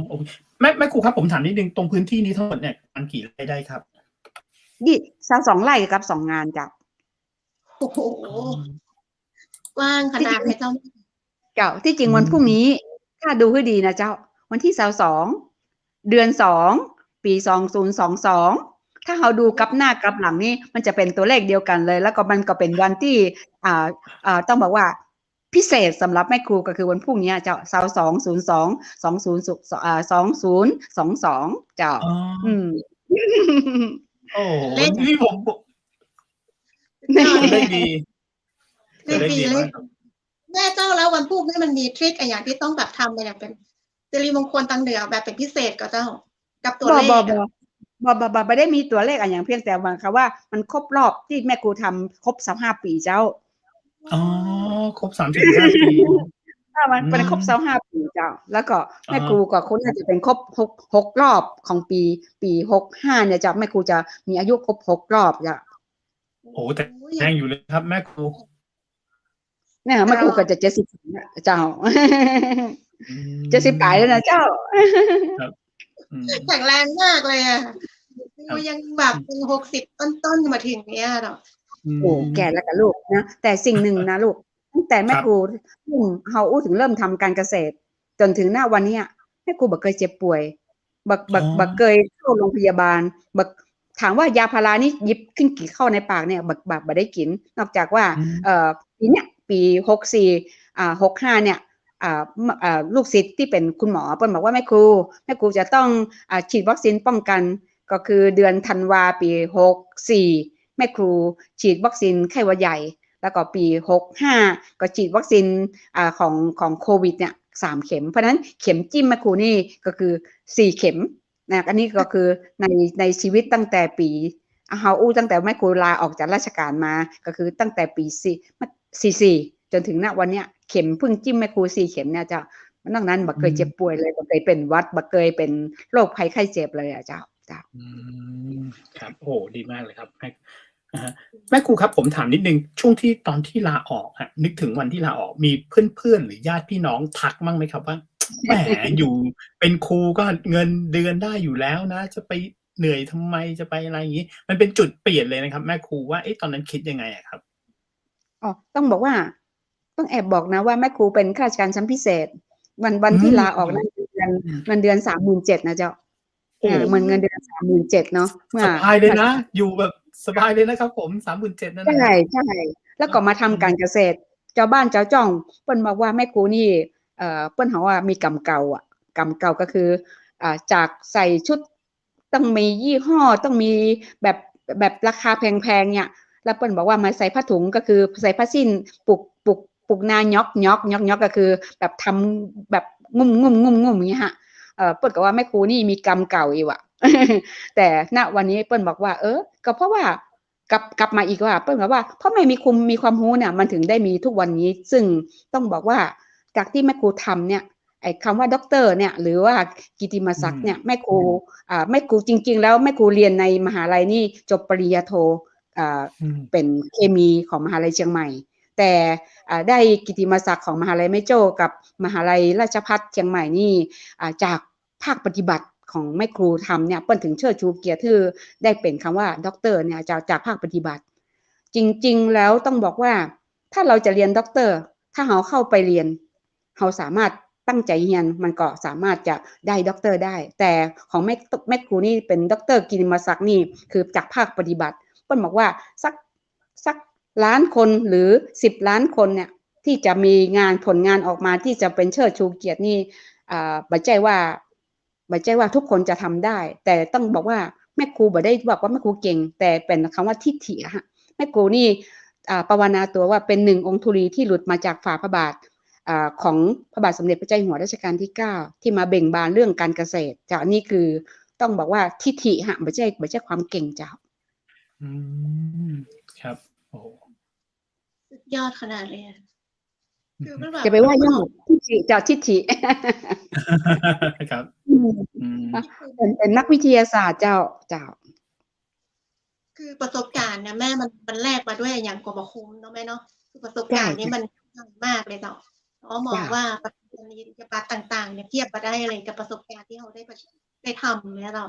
โอเค แม่ แม่ครูครับ ผมถามนิดนึง ตรงพื้นที่นี้ทั้งหมดเนี่ย มันกี่ไร่ได้ครับ ยี่ ซาวสองไร่กับสองงานเจ้า โอ้โห อ๋อ กว้างขนาดเลยเจ้า เจ้า ที่จริง อืม วันพรุ่งนี้ ถ้าดูให้ดีนะเจ้า วันที่ซาวสอง เดือนสอง ปี๋สองศูนย์สองสอง ถ้าเฮาดูกลับหน้ากลับหลังนี่ มันจะเป๋นตั๋วเลขเดียวกั๋นเลย แล้วก็มันก็เป๋นวันตี้ อ่า อ่า ต้องบอกว่าพิเศษสำหรับแม่ครูก็คือวันพรุ่งนี้เจ้า ซาวสองศูนย์สอง สองศูนย์ อ่า สองศูนย์สองสอง เจ้า อ๋อ อืม โอ้โห เลข นี่ผม เลขดี เลขดี เลขดีมากครับ แม่เจ้า แล้ววันพูกนี่มันมีทริคอะหยังตี้ต้องแบบทำอะหยังเป๋นสิริมงคลตางเหนือแบบเป๋นพิเศษก่อเจ้า กับตั๋วเลขอะ บ่ บ่ บ่ บ่ บ่ บ่ได้มีตั๋วเลขอะหยัง เพียงแต่ว่าเขาว่ามันครบรอบตี้แม่ครูทำครบซาวห้าปี๋เจ้า อ๋อ ครบสามสิบห้าปี๋ อ่า มันเป๋น อืม ครบซาวห้าปี๋เจ้า แล้วก็แม่ครูก็คงน่าจะเป๋นครบหก หกรอบของปี๋ ปี๋หกห้าเนี่ยเจ้า แม่ครูจะมีอายุครบหกรอบเจ้า โอ้ แต่ยังอยู่เลยครับแม่ครู เนี่ย แม่ครูก็จะเจ็ดสิบแล้วเจ้า อืม เจ็ดสิบป๋ายแล้วนะเจ้า ครับ อืม แข็งแรงมากเลยอะ ครับ ยังแบบยังหกสิบต้นๆ มาถึงเนี่ยเนาะ อืม โอ้ แก่แล้วกะลูกนะ แต่สิ่งหนึ่งนะลูก ตั้งแต่แม่ครู ครับ ซึ่งเฮาอู้เถิงเริ่มทำการเกษตร จ๋นเถิง ณ วันเนี้ย แม่ครูบ่เกยเจ็บป่วย บ่ บ่ อ๋อ บ่เกยเข้าโรงพยาบาล บ่ ถามว่ายาพารานี่หยิบขึ้นกิ๋นเข้าในปากเนี่ย บ่ บ่ บ่ได้กิ๋น นอกจากว่า อืม เอ่อ ปี๋เนี้ย ปี๋หกสี่ อ่า หกห้าเนี่ย อ่า เอ่อ ลูกศิษย์ตี้เป๋นคุณหมอ เปิ้นบอกว่า แม่ครู แม่ครูจะต้อง อ่า ฉีดวัคซีนป้องกัน ก็คือเดือนธันวาปี๋หกสี่ แม่ครูฉีดวัคซีนไข้หวัดใหญ่ แล้วก็ปี๋หกห้าก็ฉีดวัคซีน อ่า ของ ของโควิดเนี่ย สามเข็ม เพราะฉะนั้นเข็มจิ้มแม่ครูนี่ก็คือสี่เข็มนะ อันนี้ก็คือใน ในชีวิตตั้งแต่ปี๋ เฮาอู้ตั้งแต่แม่ครูลาออกจากราชก๋านมา ก็คือตั้งแต่ปี๋สี่ สี่สี่ จ๋นเถิง ณ วันเนี้ย เข็มเพิ่งจิ้มแม่ครูสี่เข็มเนี่ยเจ้า นอกนั้นบ่เกยเจ็บป่วยเลย บ่เกยเป๋นหวัด บ่เกยเป๋นโรคภัยไข้เจ็บเลยอะเจ้า เจ้า อืม ครับ โอ้โห ดีมากเลยครับ ให้ อ่าฮะ แม่ครูครับ ผมถามนิดนึง ช่วงที่ตอนที่ลาออกฮะ นึกถึงวันที่ลาออก มีเพื่อนๆ หรือญาติพี่น้องทักบ้างไหมครับว่า แหม อยู่เป็นครูก็เงินเดือนได้อยู่แล้วนะ จะไปเหนื่อยทำไม จะไปอะไรอย่างงี้ มันเป็นจุดเปลี่ยนเลยนะครับ แม่ครูว่า เอ๊ะ ตอนนั้นคิดยังไงอะครับ อ๋อ ต้องบอกว่า ต้องแอบบอกนะว่าแม่ครูเป็นข้าราชการชั้นพิเศษ วัน วันที่ลาออกนั้น เงินเดือน เงินเดือนสามหมื่นเจ็ดนะเจ้า โอ้ อ่า เหมือนเงินเดือนสามหมื่นเจ็ดเนาะ เมื่อ สบายเลยนะ อยู่แบบสบายเลยนะครับผม สามหมื่นเจ็ดนั่นนะ ใช่ ใช่ แล้วก็มาทำการเกษตร จาวบ้านจาวจ้อง เปิ้นบอกว่าแม่ครูนี่ เอ่อ เปิ้นหาว่ามีก๋ำเก่าอะ ก๋ำเก่าก็คือ อ่า จากใส่ชุด ต้องมียี่ห้อ ต้องมีแบบ แบบราคาแพงๆ เนี่ย แล้วเปิ้นบอกว่ามาใส่ผ้าถุง ก็คือใส่ผ้าสิ้น ปุก ปุก ปุกหน้าหยอกหยอกหยอกหยอก ก็คือแบบทำแบบงุ่มๆๆๆ อย่างเงี้ยฮะ เอ่อ เปิ้นก็ว่าแม่ครูนี่มีก๋ำเก่าอยู่อะ แต่ ณ วันนี้เปิ้นบอกว่า เออ ก็เพราะว่า กลับ กลับมาอีกว่า เปิ้นก็ว่า เพราะแม่มีความ มีความฮู้เนี่ย มันถึงได้มีทุกวันนี้ ซึ่งต้องบอกว่า จากที่แม่ครูทำเนี่ย ไอ้คำว่าด็อกเตอร์เนี่ย หรือว่ากิตติมศักดิ์เนี่ย แม่ครู อ่า แม่ครูจริงๆ แล้วแม่ครูเรียนในมหาลัยนี่จบปริญญาโท อ่า เป๋นเคมีของมหาลัยเชียงใหม่ แต่ อ่า ได้กิตติมศักดิ์ของมหาลัยแม่โจ้กับมหาลัยราชภัฏเชียงใหม่นี่ อ่า จากภาคปฏิบัติของแม่ครูทำเนี่ย เปิ้นถึงเชิดชูเกียรติหื้อได้เป๋นคำว่าด็อกเตอร์เนี่ย จาก จากภาคปฏิบัติ จริงๆ แล้วต้องบอกว่า ถ้าเราจะเรียนด็อกเตอร์ ถ้าเฮาเข้าไปเรียน เฮาสามารถตั้งใจ๋เฮียน มันก็สามารถจะได้ด็อกเตอร์ได้ แต่ของแม่ แม่ครูนี่เป๋นด็อกเตอร์กิตติมศักดิ์นี่ คือจากภาคปฏิบัติ เปิ้นบอกว่าสัก สักล้านคนหรือสิบล้านคนเนี่ย ที่จะมีงาน ผลงานออกมาที่จะเป๋นเชิดชูเกียรตินี่ อ่า บ่ใจ้ว่า บ่ใจ้ว่าทุกคนจะทำได้ แต่ต้องบอกว่าแม่ครูบ่ได้บอกว่าแม่ครูเก่ง แต่เป๋นคำว่าทิฐิอะฮะ แม่ครูนี่ อ่า ภาวนาตั๋วว่าเป๋นหนึ่งองธุลีที่หลุดมาจากฝ่าพระบาท อ่า ของพระบาทสมเด็จพระเจ้าอยู่หัวรัชกาลที่เก้า ที่มาเบ่งบานเรื่องการเกษตร เจ้า อันนี้คือต้องบอกว่าทิฐิฮะ บ่ใจ้ บ่ใจ้ความเก่งเจ้า อืม ครับ โอ้โห สุดยอดขนาดเลยอะ คือมันแบบ อย่าไปว่าย่อ ทิฐิเจ้า ทิฐิ ครับ อืม อืม เป๋น เป๋นนักวิทยาศาสตร์เจ้า เจ้า คือประสบการณ์เนี่ยแม่ มัน มันแลกมาด้วยอะหยังก็บ่คุ้มเนาะแม่เนาะ คือประสบการณ์นี่มันใหญ่มากเลยเจ้า เจ้า อ๋อ มองว่าปัจจุบันนี้ปัจจุบันต่างๆ เนี่ยเทียบบ่ได้เลยกับประสบการณ์ที่เฮาได้ ได้ทำเนี่ยเจ้า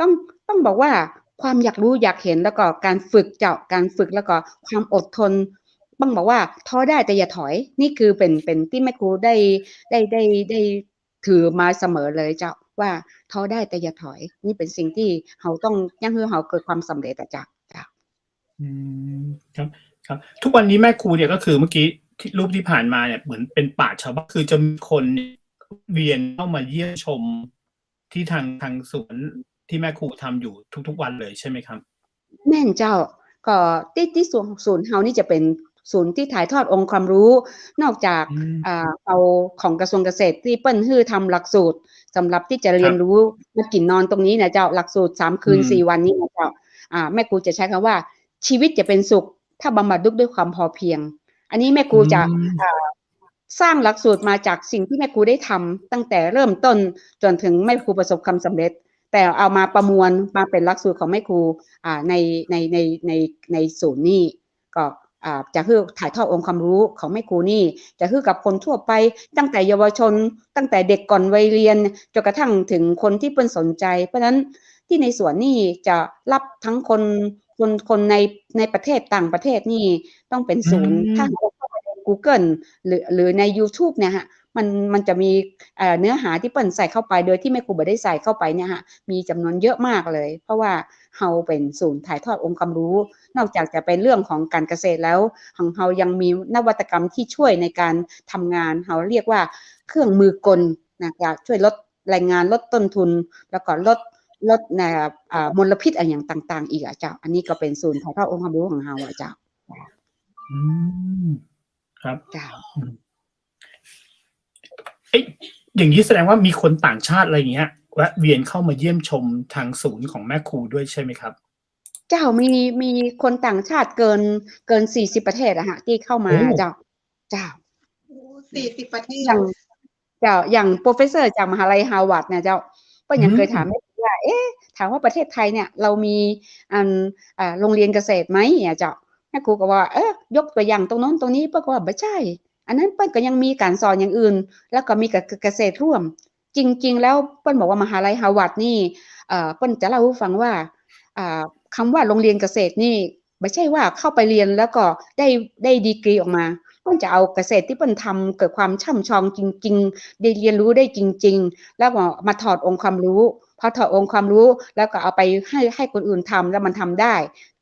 ต้อง ต้องบอกว่าความอยากรู้อยากเห็น แล้วก็การฝึกเจ้า การฝึก แล้วก็ความอดทน ต้องบอกว่าท้อได้แต่อย่าถอย นี่คือเป๋น เป๋นตี้แม่ครูได้ ได้ ได้ ได้ ถือมาเสมอเลยเจ้า ว่าท้อได้แต่อย่าถอย นี่เป๋นสิ่งตี้เฮาต้อง เยียะหื้อเฮาเกิดความสำเร็จอะเจ้า เจ้า อืม ครับ ครับ ทุกวันนี้แม่ครูเนี่ยก็คือเมื่อกี้ที่รูปที่ผ่านมาเนี่ยเหมือนเป็นป่าชาวบ้าน คือจะมีคนเวียนเข้ามาเยี่ยมชมที่ทาง ทางสวนที่แม่ครูทำอยู่ทุกๆวันเลยใช่ไหมครับ แม่นเจ้า ก็ตี้ ตี้ศูนย์ ศูนย์เฮานี่จะเป๋นศูนย์ตี้ถ่ายทอดองค์ความรู้ นอกจาก อืม อ่า เอาของกระทรวงเกษตรตี้เปิ้นหื้อทำหลักสูตรสำหรับตี้จะเรียนรู้ ครับ มากิ๋นนอนตรงนี้นะเจ้า หลักสูตรสามคืน อืม สี่วันนี้นะเจ้า อ่า แม่ครูจะใช้คำว่า ชีวิตจะเป็นสุขถ้าบำบัดทุกข์ด้วยความพอเพียง อันนี้แม่ครูจะ อืม อ่า สร้างหลักสูตรมาจากสิ่งที่แม่ครูได้ทำตั้งแต่เริ่มต้นจ๋นถึงแม่ครูประสบความสำเร็จ แต่เอามาประมวลมาเป๋นหลักสูตรของแม่ครู อ่า ใน ใน ใน ใน ในศูนย์นี่ ก็ อ่า จะหื้อถ่ายทอดองค์ความรู้ของแม่ครูนี่ จะหื้อกับคนทั่วไป ตั้งแต่เยาวชน ตั้งแต่เด็กก่อนวัยเรียน จ๋นกระทั่งถึงคนตี้เปิ้นสนใจ๋ เพราะฉะนั้นตี้ในสวนนี่จะรับทั้งคน คน คนใน ในประเทศ ต่างประเทศนี่ต้องเป๋นศูนย์ อืม ถ้าหากว่าเข้าไปในกูเกิล หรือ หรือในยูทูบเนี่ยฮะ มัน มันจะมี เอ่อ เนื้อหาตี้เปิ้นใส่เข้าไปโดยตี้แม่ครูบ่ได้ใส่เข้าไปเนี่ยฮะ มีจ๋ำนวนเยอะมากเลย เพราะว่าเฮาเป๋นศูนย์ถ่ายทอดองค์ความรู้ นอกจากจะเป๋นเรื่องของการเกษตรแล้ว ของเฮายังมีนวัตกรรมที่ช่วยในการทำงาน เฮาเรียกว่าเครื่องมือกลนะ จะช่วยลดแรงงาน ลดต้นทุน แล้วก็ลด ลด อ่า อ่า มลพิษอะหยังต่างๆ อีกอะเจ้า อันนี้ก็เป๋นศูนย์ถ่ายทอดองค์ความรู้ของเฮาอะเจ้า อืม ครับ เจ้า อืม เอ๊ะ อย่างนี้แสดงว่ามีคนต่างชาติอะไรอย่างเงี้ย แวะเวียนเข้ามาเยี่ยมชมทางศูนย์ของแม่ครูด้วยใช่ไหมครับ เจ้า มี มีคนต่างชาติเกิน เกินสี่สิบประเทศอะฮะ ตี้เข้ามา โอ้ เจ้า เจ้า โอ้ สี่สิบประเทศ อย่าง เจ้า อย่างโปรเฟสเซอร์จากมหาลัยฮาร์วาร์ดเนี่ยเจ้า เปิ้นยัง อืม เกยถามแม่ครูว่า เอ๊ะ ถามว่าประเทศไทยเนี่ย เรามี อัน อ่า โรงเรียนเกษตรไหมเนี่ยเจ้า แม่ครูก็ว่า เออ ยกตัวอย่างตรงโน้นตรงนี้ เปิ้นก็ว่า บ่ใจ้ อันนั้นเปิ้นก็ยังมีการสอนอย่างอื่น แล้วก็มีกับเกษตรร่วม จริงๆ แล้วเปิ้นบอกว่ามหาลัยฮาร์วาร์ดนี่ เอ่อ เปิ้นจะเล่าหื้อฟังว่า อ่า คำว่าโรงเรียนเกษตรนี่ บ่ใจ้ว่าเข้าไปเรียนแล้วก็ได้ ได้ดีกรีออกมา เปิ้นจะเอาเกษตรตี้เปิ้นทำเกิดความช่ำชองจริงๆ ได้เรียนรู้ได้จริงๆ แล้วก็มาถอดองค์ความรู้ พอถอดองค์ความรู้แล้วก็เอาไปหื้อ ให้คนอื่นทำแล้วมันทำได้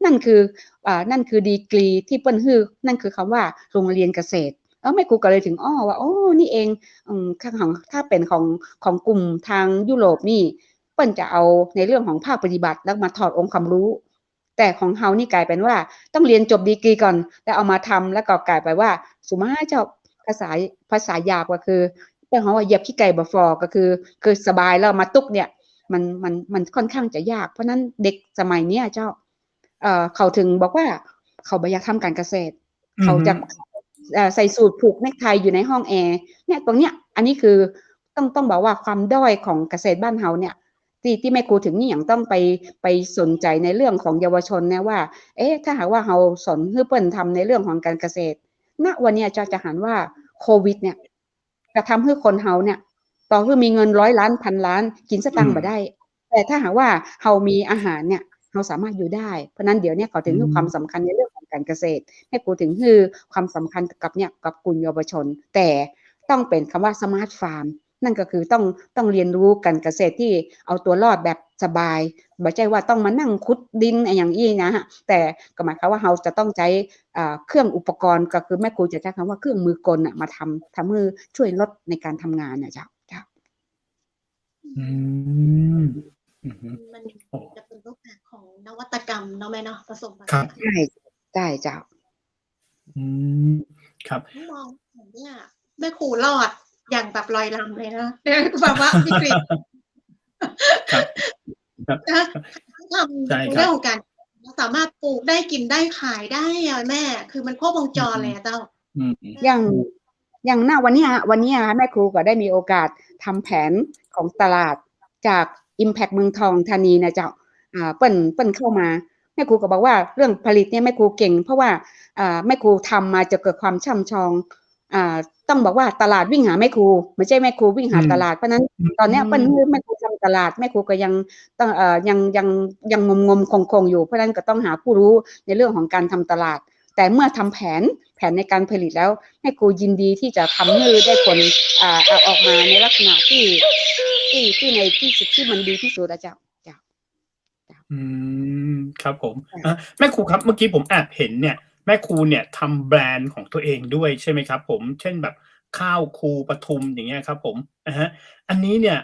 นั่นคือ อ่า นั่นคือดีกรีตี้เปิ้นหื้อ นั่นคือคำว่าโรงเรียนเกษตร เออ แม่ครูก็เลยถึงอ้อว่า โอ้ นี่เอง อืม ของ ถ้าเป๋นของ ของกลุ่มทางยุโรปนี่ เปิ้นจะเอาในเรื่องของภาคปฏิบัติแล้วมาถอดองค์ความรู้ แต่ของเฮานี่กลายเป๋นว่าต้องเรียนจบดีกรีก่อน แล้วเอามาทำ แล้วก็กลายเป๋นว่า สุมาเจ้า ภาษา ภาษาหยาบก็คือ เปิ้นฮ้องว่าเหยียบขี้ไก่บ่ฝ่อ ก็คือ คือสบายแล้วมาตุ๊กเนี่ย มัน มัน มันค่อนข้างจะยาก เพราะฉะนั้นเด็กสมัยเนี้ยเจ้า เอ่อ เขาถึงบอกว่าเขาบ่อยากทำการเกษตร อืม เขาจะ เอ่อ ใส่สูทผูกเน็กไทอยู่ในห้องแอร์ เนี่ย ตรงเนี้ย อันนี้คือต้อง ต้องบอกว่าความด้อยของเกษตรบ้านเฮาเนี่ย ตี้ ตี้แม่ครูถึงนี่ยังต้องไป ไปสนใจ๋ในเรื่องของเยาวชนนะว่า เอ๊ะ ถ้าหากว่าเฮาสอนหื้อเปิ้นทำในเรื่องของการเกษตร ณ วันเนี้ยเจ้าจะหันว่าโควิดเนี่ย กระทำหื้อคนเฮาเนี่ย ต่อหื้อมีเงินร้อยล้านพันล้าน กิ๋นสตางค์ อืม บ่ได้ แต่ถ้าหากว่าเฮามีอาหารเนี่ย เฮาสามารถอยู่ได้ เพราะฉะนั้นเดี๋ยวเนี้ยเขาถึงหื้อ อืม ความสำคัญในเรื่องของการเกษตร แม่ครูถึงหื้อความสำคัญกับเนี่ย กับกลุ่มเยาวชน แต่ต้องเป๋นคำว่าสมาร์ทฟาร์ม นั่นก็คือต้อง ต้องเรียนรู้การเกษตรที่เอาตัวรอดแบบสบาย บ่ใจ้ว่าต้องมานั่งขุดดินอะหยังอี้นะฮะ แต่ก็หมายความว่าเฮาจะต้องใจ๊ อ่า เครื่องอุปกรณ์ ก็คือแม่ครูจะใจ๊คำว่าเครื่องมือกลน่ะมาทำ ทำหื้อช่วยลดในการทำงานน่ะเจ้า เจ้า อืม อือฮึ มัน โอ้ จะเป็นรูปแบบของนวัตกรรมเนาะแม่เนาะ ผสมผสาน ครับ ใจ้ ใจ้เจ้า อืม ครับ มองเห็นเนี่ย แม่ครูรอดอย่างแบบลอยลำเลยนะ ในภาวะวิกฤต ครับ ครับ นะ ทำ ใช่ครับ เรื่องของการ สามารถปลูกได้ กิ๋นได้ ขายได้อะแม่ คือมันครบวงจรเลยอะเจ้า อืม อย่าง อย่างณวันเนี้ย วันเนี้ยแม่ครูก็ได้มีโอกาสทำแผนของตลาดจาก Impact เมืองทองธานีนะเจ้า อ่า เปิ้น เปิ้นเข้ามา แม่ครูก็บอกว่าเรื่องผลิตเนี่ยแม่ครูเก่ง เพราะว่า อ่า แม่ครูทำมาจนเกิดความช่ำชอง อ่า ต้องบอกว่าตลาดวิ่งหาแม่ครู บ่ใจ้แม่ครูวิ่งหา อืม ตลาด เพราะฉะนั้น อืม ตอนเนี้ยเปิ้นหื้อแม่ครูทำตลาด แม่ครูก็ยังต้อง เอ่อ ยัง ยัง ยังงมๆ คงๆ อยู่ เพราะฉะนั้นก็ต้องหาผู้รู้ในเรื่องของการทำตลาด แต่เมื่อทำแผน แผนในการผลิตแล้ว แม่ครูยินดีที่จะทำหื้อได้ผล อ่า เอาออกมาในลักษณะตี้ ตี้ ตี้ในที่สุด ตี้มันดีที่สุดอะเจ้า เจ้า อืม ครับผม ค่ะ อ่ะ แม่ครูครับ เมื่อกี้ผมแอบเห็นเนี่ย แม่ครูเนี่ยทำแบรนด์ของตัวเองด้วยใช่ไหมครับผม เช่นแบบข้าวครูปทุมอย่างเงี้ยครับผม อ่าฮะ อันนี้เนี่ย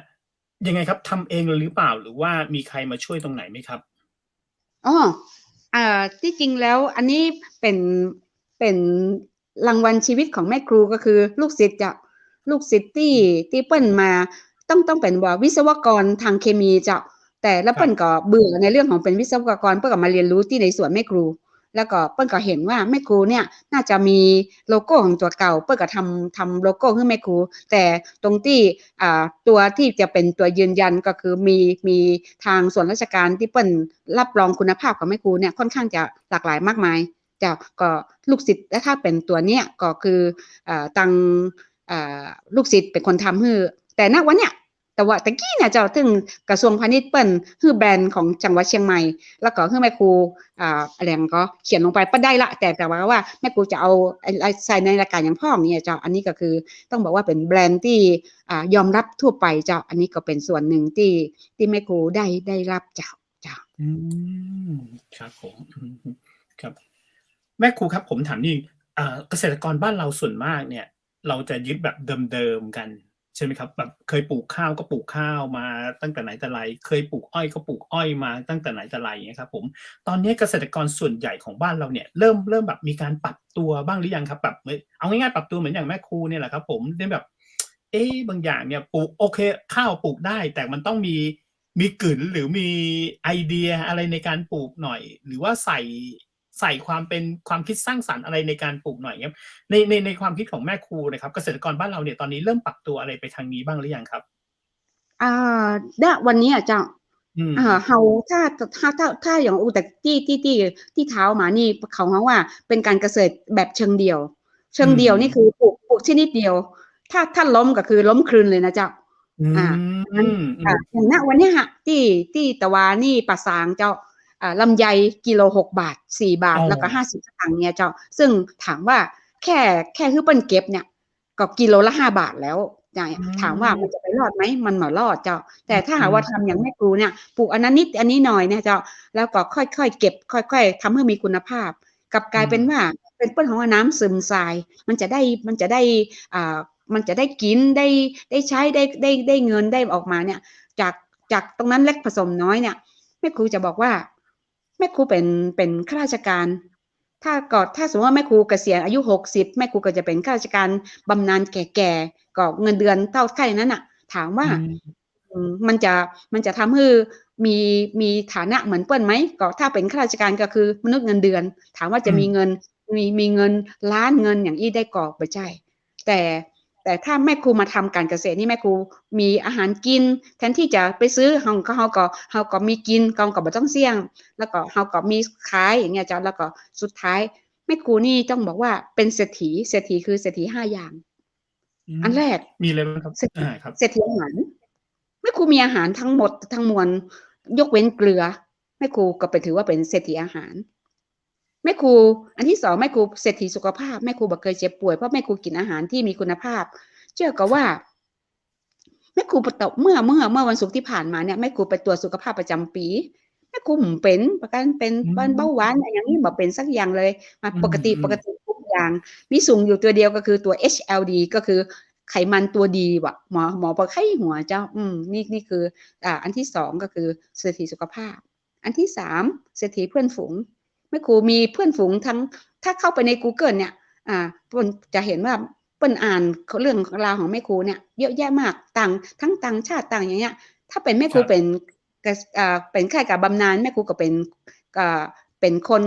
ยังไงครับ ทำเองเลยหรือเปล่า หรือว่ามีใครมาช่วยตรงไหนไหมครับ อ๋อ อ่า ตี้จริงแล้วอันนี้เป๋น เป๋นรางวัลชีวิตของแม่ครู ก็คือลูกศิษย์เจ้า ลูกศิษย์ตี้ ตี้เปิ้นมา ต้อง ต้องเป๋นว่าวิศวกรทางเคมีเจ้า แต่แล้วเปิ้นก็เบื่อในเรื่องของเป๋นวิศวกร เปิ้นก็มาเรียนรู้ตี้ในสวนแม่ครู แล้วก็เปิ้นก็เห็นว่าแม่ครูเนี่ยน่าจะมีโลโก้ของตั๋วเก่า เปิ้นก็ทำ ทำโลโก้หื้อแม่ครู แต่ตรงตี้ อ่า ตั๋วตี้จะเป๋นตั๋วยืนยันก็คือมี มีทางส่วนราชการตี้เปิ้นรับรองคุณภาพของแม่ครูเนี่ยค่อนข้างจะหลากหลายมากมาย เจ้า ก็ลูกศิษย์ และถ้าเป๋นตั๋วเนี้ยก็คือ เอ่อ ตัง เอ่อ ลูกศิษย์เป๋นคนทำหื้อ แต่ณวันเนี้ย แต่ว่าตะกี้เนี่ยเจ้า เถิงกระทรวงพาณิชย์เปิ้นหื้อแบรนด์ของจังหวัดเชียงใหม่ แล้วก็หื้อแม่ครู อ่า อะไรก็เขียนลงไปเปิ้นได้ละ แต่ แต่ว่า ว่าแม่ครูจะเอา ไอ้ ไอ้ใส่ในรายการอย่างพ่องเนี่ยเจ้า อันนี้ก็คือต้องบอกว่าเป๋นแบรนด์ตี้ อ่า ยอมรับทั่วไปเจ้า อันนี้ก็เป๋นส่วนหนึ่งตี้ ตี้แม่ครูได้ ได้รับเจ้า เจ้า อืม ครับผม อืม ครับ แม่ครูครับ ผมถามนิดนึง เอ่อ เกษตรกรบ้านเราส่วนมากเนี่ย เราจะยึดแบบเดิมๆ กัน ใช่ไหมครับ แบบเคยปลูกข้าวก็ปลูกข้าวมาตั้งแต่ไหนแต่ไร เคยปลูกอ้อยก็ปลูกอ้อยมาตั้งแต่ไหนแต่ไรอย่างเงี้ยครับผม ตอนนี้เกษตรกรส่วนใหญ่ของบ้านเราเนี่ย เริ่ม เริ่มแบบมีการปรับตัวบ้างหรือยังครับ แบบ เอาง่ายๆ ปรับตัวเหมือนอย่างแม่ครูเนี่ยแหละครับผม ได้แบบ เอ๊ะ บางอย่างเนี่ยปลูก โอเค ข้าวปลูกได้ แต่มันต้องมี มีกึ๋นหรือมีไอเดียอะไรในการปลูกหน่อย หรือว่าใส่ ใส่ความเป็น ความคิดสร้างสรรค์อะไรในการปลูกหน่อยครับ ใน ใน ในความคิดของแม่ครูนะครับ เกษตรกรบ้านเราเนี่ย ตอนนี้เริ่มปรับตัวอะไรไปทางนี้บ้างหรือยังครับ อ่า ณ วันนี้อะเจ้า อืม อ่า เฮา ถ้า ถ้า ถ้า ถ้าอย่างอู้แต่ตี้ ตี้ ตี้ ตี้เท้ามานี่ เขาเฮาว่าเป๋นการเกษตรแบบเชิงเดี่ยว เชิงเดี่ยว อืม นี่คือปลูก ปลูกชนิดเดียว ถ้า ถ้าล้มก็คือล้มคลืนเลยนะเจ้า อืม อ่า อัน อืม อ่า อย่างณ วันเนี้ยฮะ ตี้ ตี้ตะวานี่ป่าซางเจ้า อ่า ลำไยกิโลหกบาท สี่บาท อ๋อ แล้วก็ห้าสิบสตางค์เนี่ยเจ้า ซึ่งถามว่าแค่ แค่หื้อเปิ้นเก็บเนี่ย ก็กิโลละห้าบาทแล้ว อย่างเงี้ย อืม ถามว่ามันจะไปรอดไหม มันบ่รอดเจ้า แต่ถ้าหากว่า อืม ทำอย่างแม่ครูเนี่ย ปลูกอันนั้นนิดอันนี้หน่อยเนี่ยเจ้า แล้วก็ค่อยๆ เก็บ ค่อยๆ ทำให้มีคุณภาพ กลับกลายเป๋น อืม ว่าเป๋นเปิ้นของน้ำซึมทราย มันจะได้ มันจะได้ อ่า มันจะได้กิ๋น ได้ ได้ใช้ ได้ ได้ ได้เงิน ได้ออกมาเนี่ย จาก จากตรงนั้นเล็กผสมน้อยเนี่ย แม่ครูจะบอกว่า แม่ครูเป๋น เป๋นข้าราชการ ถ้าก็ ถ้าสมมติว่าแม่ครูเกษียณอายุหกสิบ แม่ครูก็จะเป๋นข้าราชการบำนาญแก่ๆ ก็เงินเดือนเต้าแค่นั้นน่ะ ถามว่า อืม อืม มันจะ มันจะทำหื้อมี มีฐานะเหมือนเปิ้นไหม ก็ถ้าเป๋นข้าราชการก็คือมนุษย์เงินเดือน ถามว่าจะ อืม มีเงิน มี มีเงินล้านเงินอย่างอี้ได้ก่อ บ่ใจ้ แต่ แต่ถ้าแม่ครูมาทำการเกษตรนี่ แม่ครูมีอาหารกิ๋น แทนตี้จะไปซื้อ เฮาก็ เฮาก็ เฮาก็มีกิ๋น เฮาก็บ่ต้องเสี้ยง แล้วก็เฮาก็มีขายอย่างเงี้ยเจ้า แล้วก็สุดท้ายแม่ครูนี่ต้องบอกว่าเป๋นเศรษฐี เศรษฐีคือเศรษฐีห้าอย่าง อืม อันแรก มีอะไรบ้างครับ เศรษฐี อ่า ครับ เศรษฐีอาหาร แม่ครูมีอาหารทั้งหมดทั้งมวล ยกเว้นเกลือ แม่ครูก็ไปถือว่าเป๋นเศรษฐีอาหาร แม่ครู อันที่สอง แม่ครูเศรษฐีสุขภาพ แม่ครูบ่เคยเจ็บป่วย เพราะแม่ครูกิ๋นอาหารตี้มีคุณภาพ เจื้อก่อว่า ครับ แม่ครูไปตรวจ เมื่อ เมื่อ เมื่อวันศุกร์ตี้ผ่านมาเนี่ย แม่ครูไปตรวจสุขภาพประจ๋ำปี๋ แม่ครูบ่เป๋น ประการเป๋น อืม เบาหวานอะหยังนี่บ่เป๋นสักอย่างเลย มา อืม ปกติ อืม ปกติทุกอย่าง มีสูงอยู่ตั๋วเดียวก็คือตั๋ว เอช แอล ดี ก็คือไขมันตั๋วดีว่ะ หมอ หมอบ่ไข้หัวเจ้า อืม นี่ นี่คือ อ่า อันที่สองก็คือเศรษฐีสุขภาพ อันที่สาม เศรษฐีเพื่อนฝูง แม่ครูมีเพื่อนฝูงทั้ง ถ้าเข้าไปในกูเกิลเนี่ย อ่า เปิ้นจะเห็นว่าเปิ้นอ่านเรื่องราวของแม่ครูเนี่ยเยอะแยะมาก ต่าง ทั้งต่างชาติต่างอย่างเงี้ย ถ้าเป๋นแม่ครู ครับ เป๋น กะ อ่า เป๋นข้าราชการบำนาญ แม่ครูก็เป๋น อ่า เป๋นคน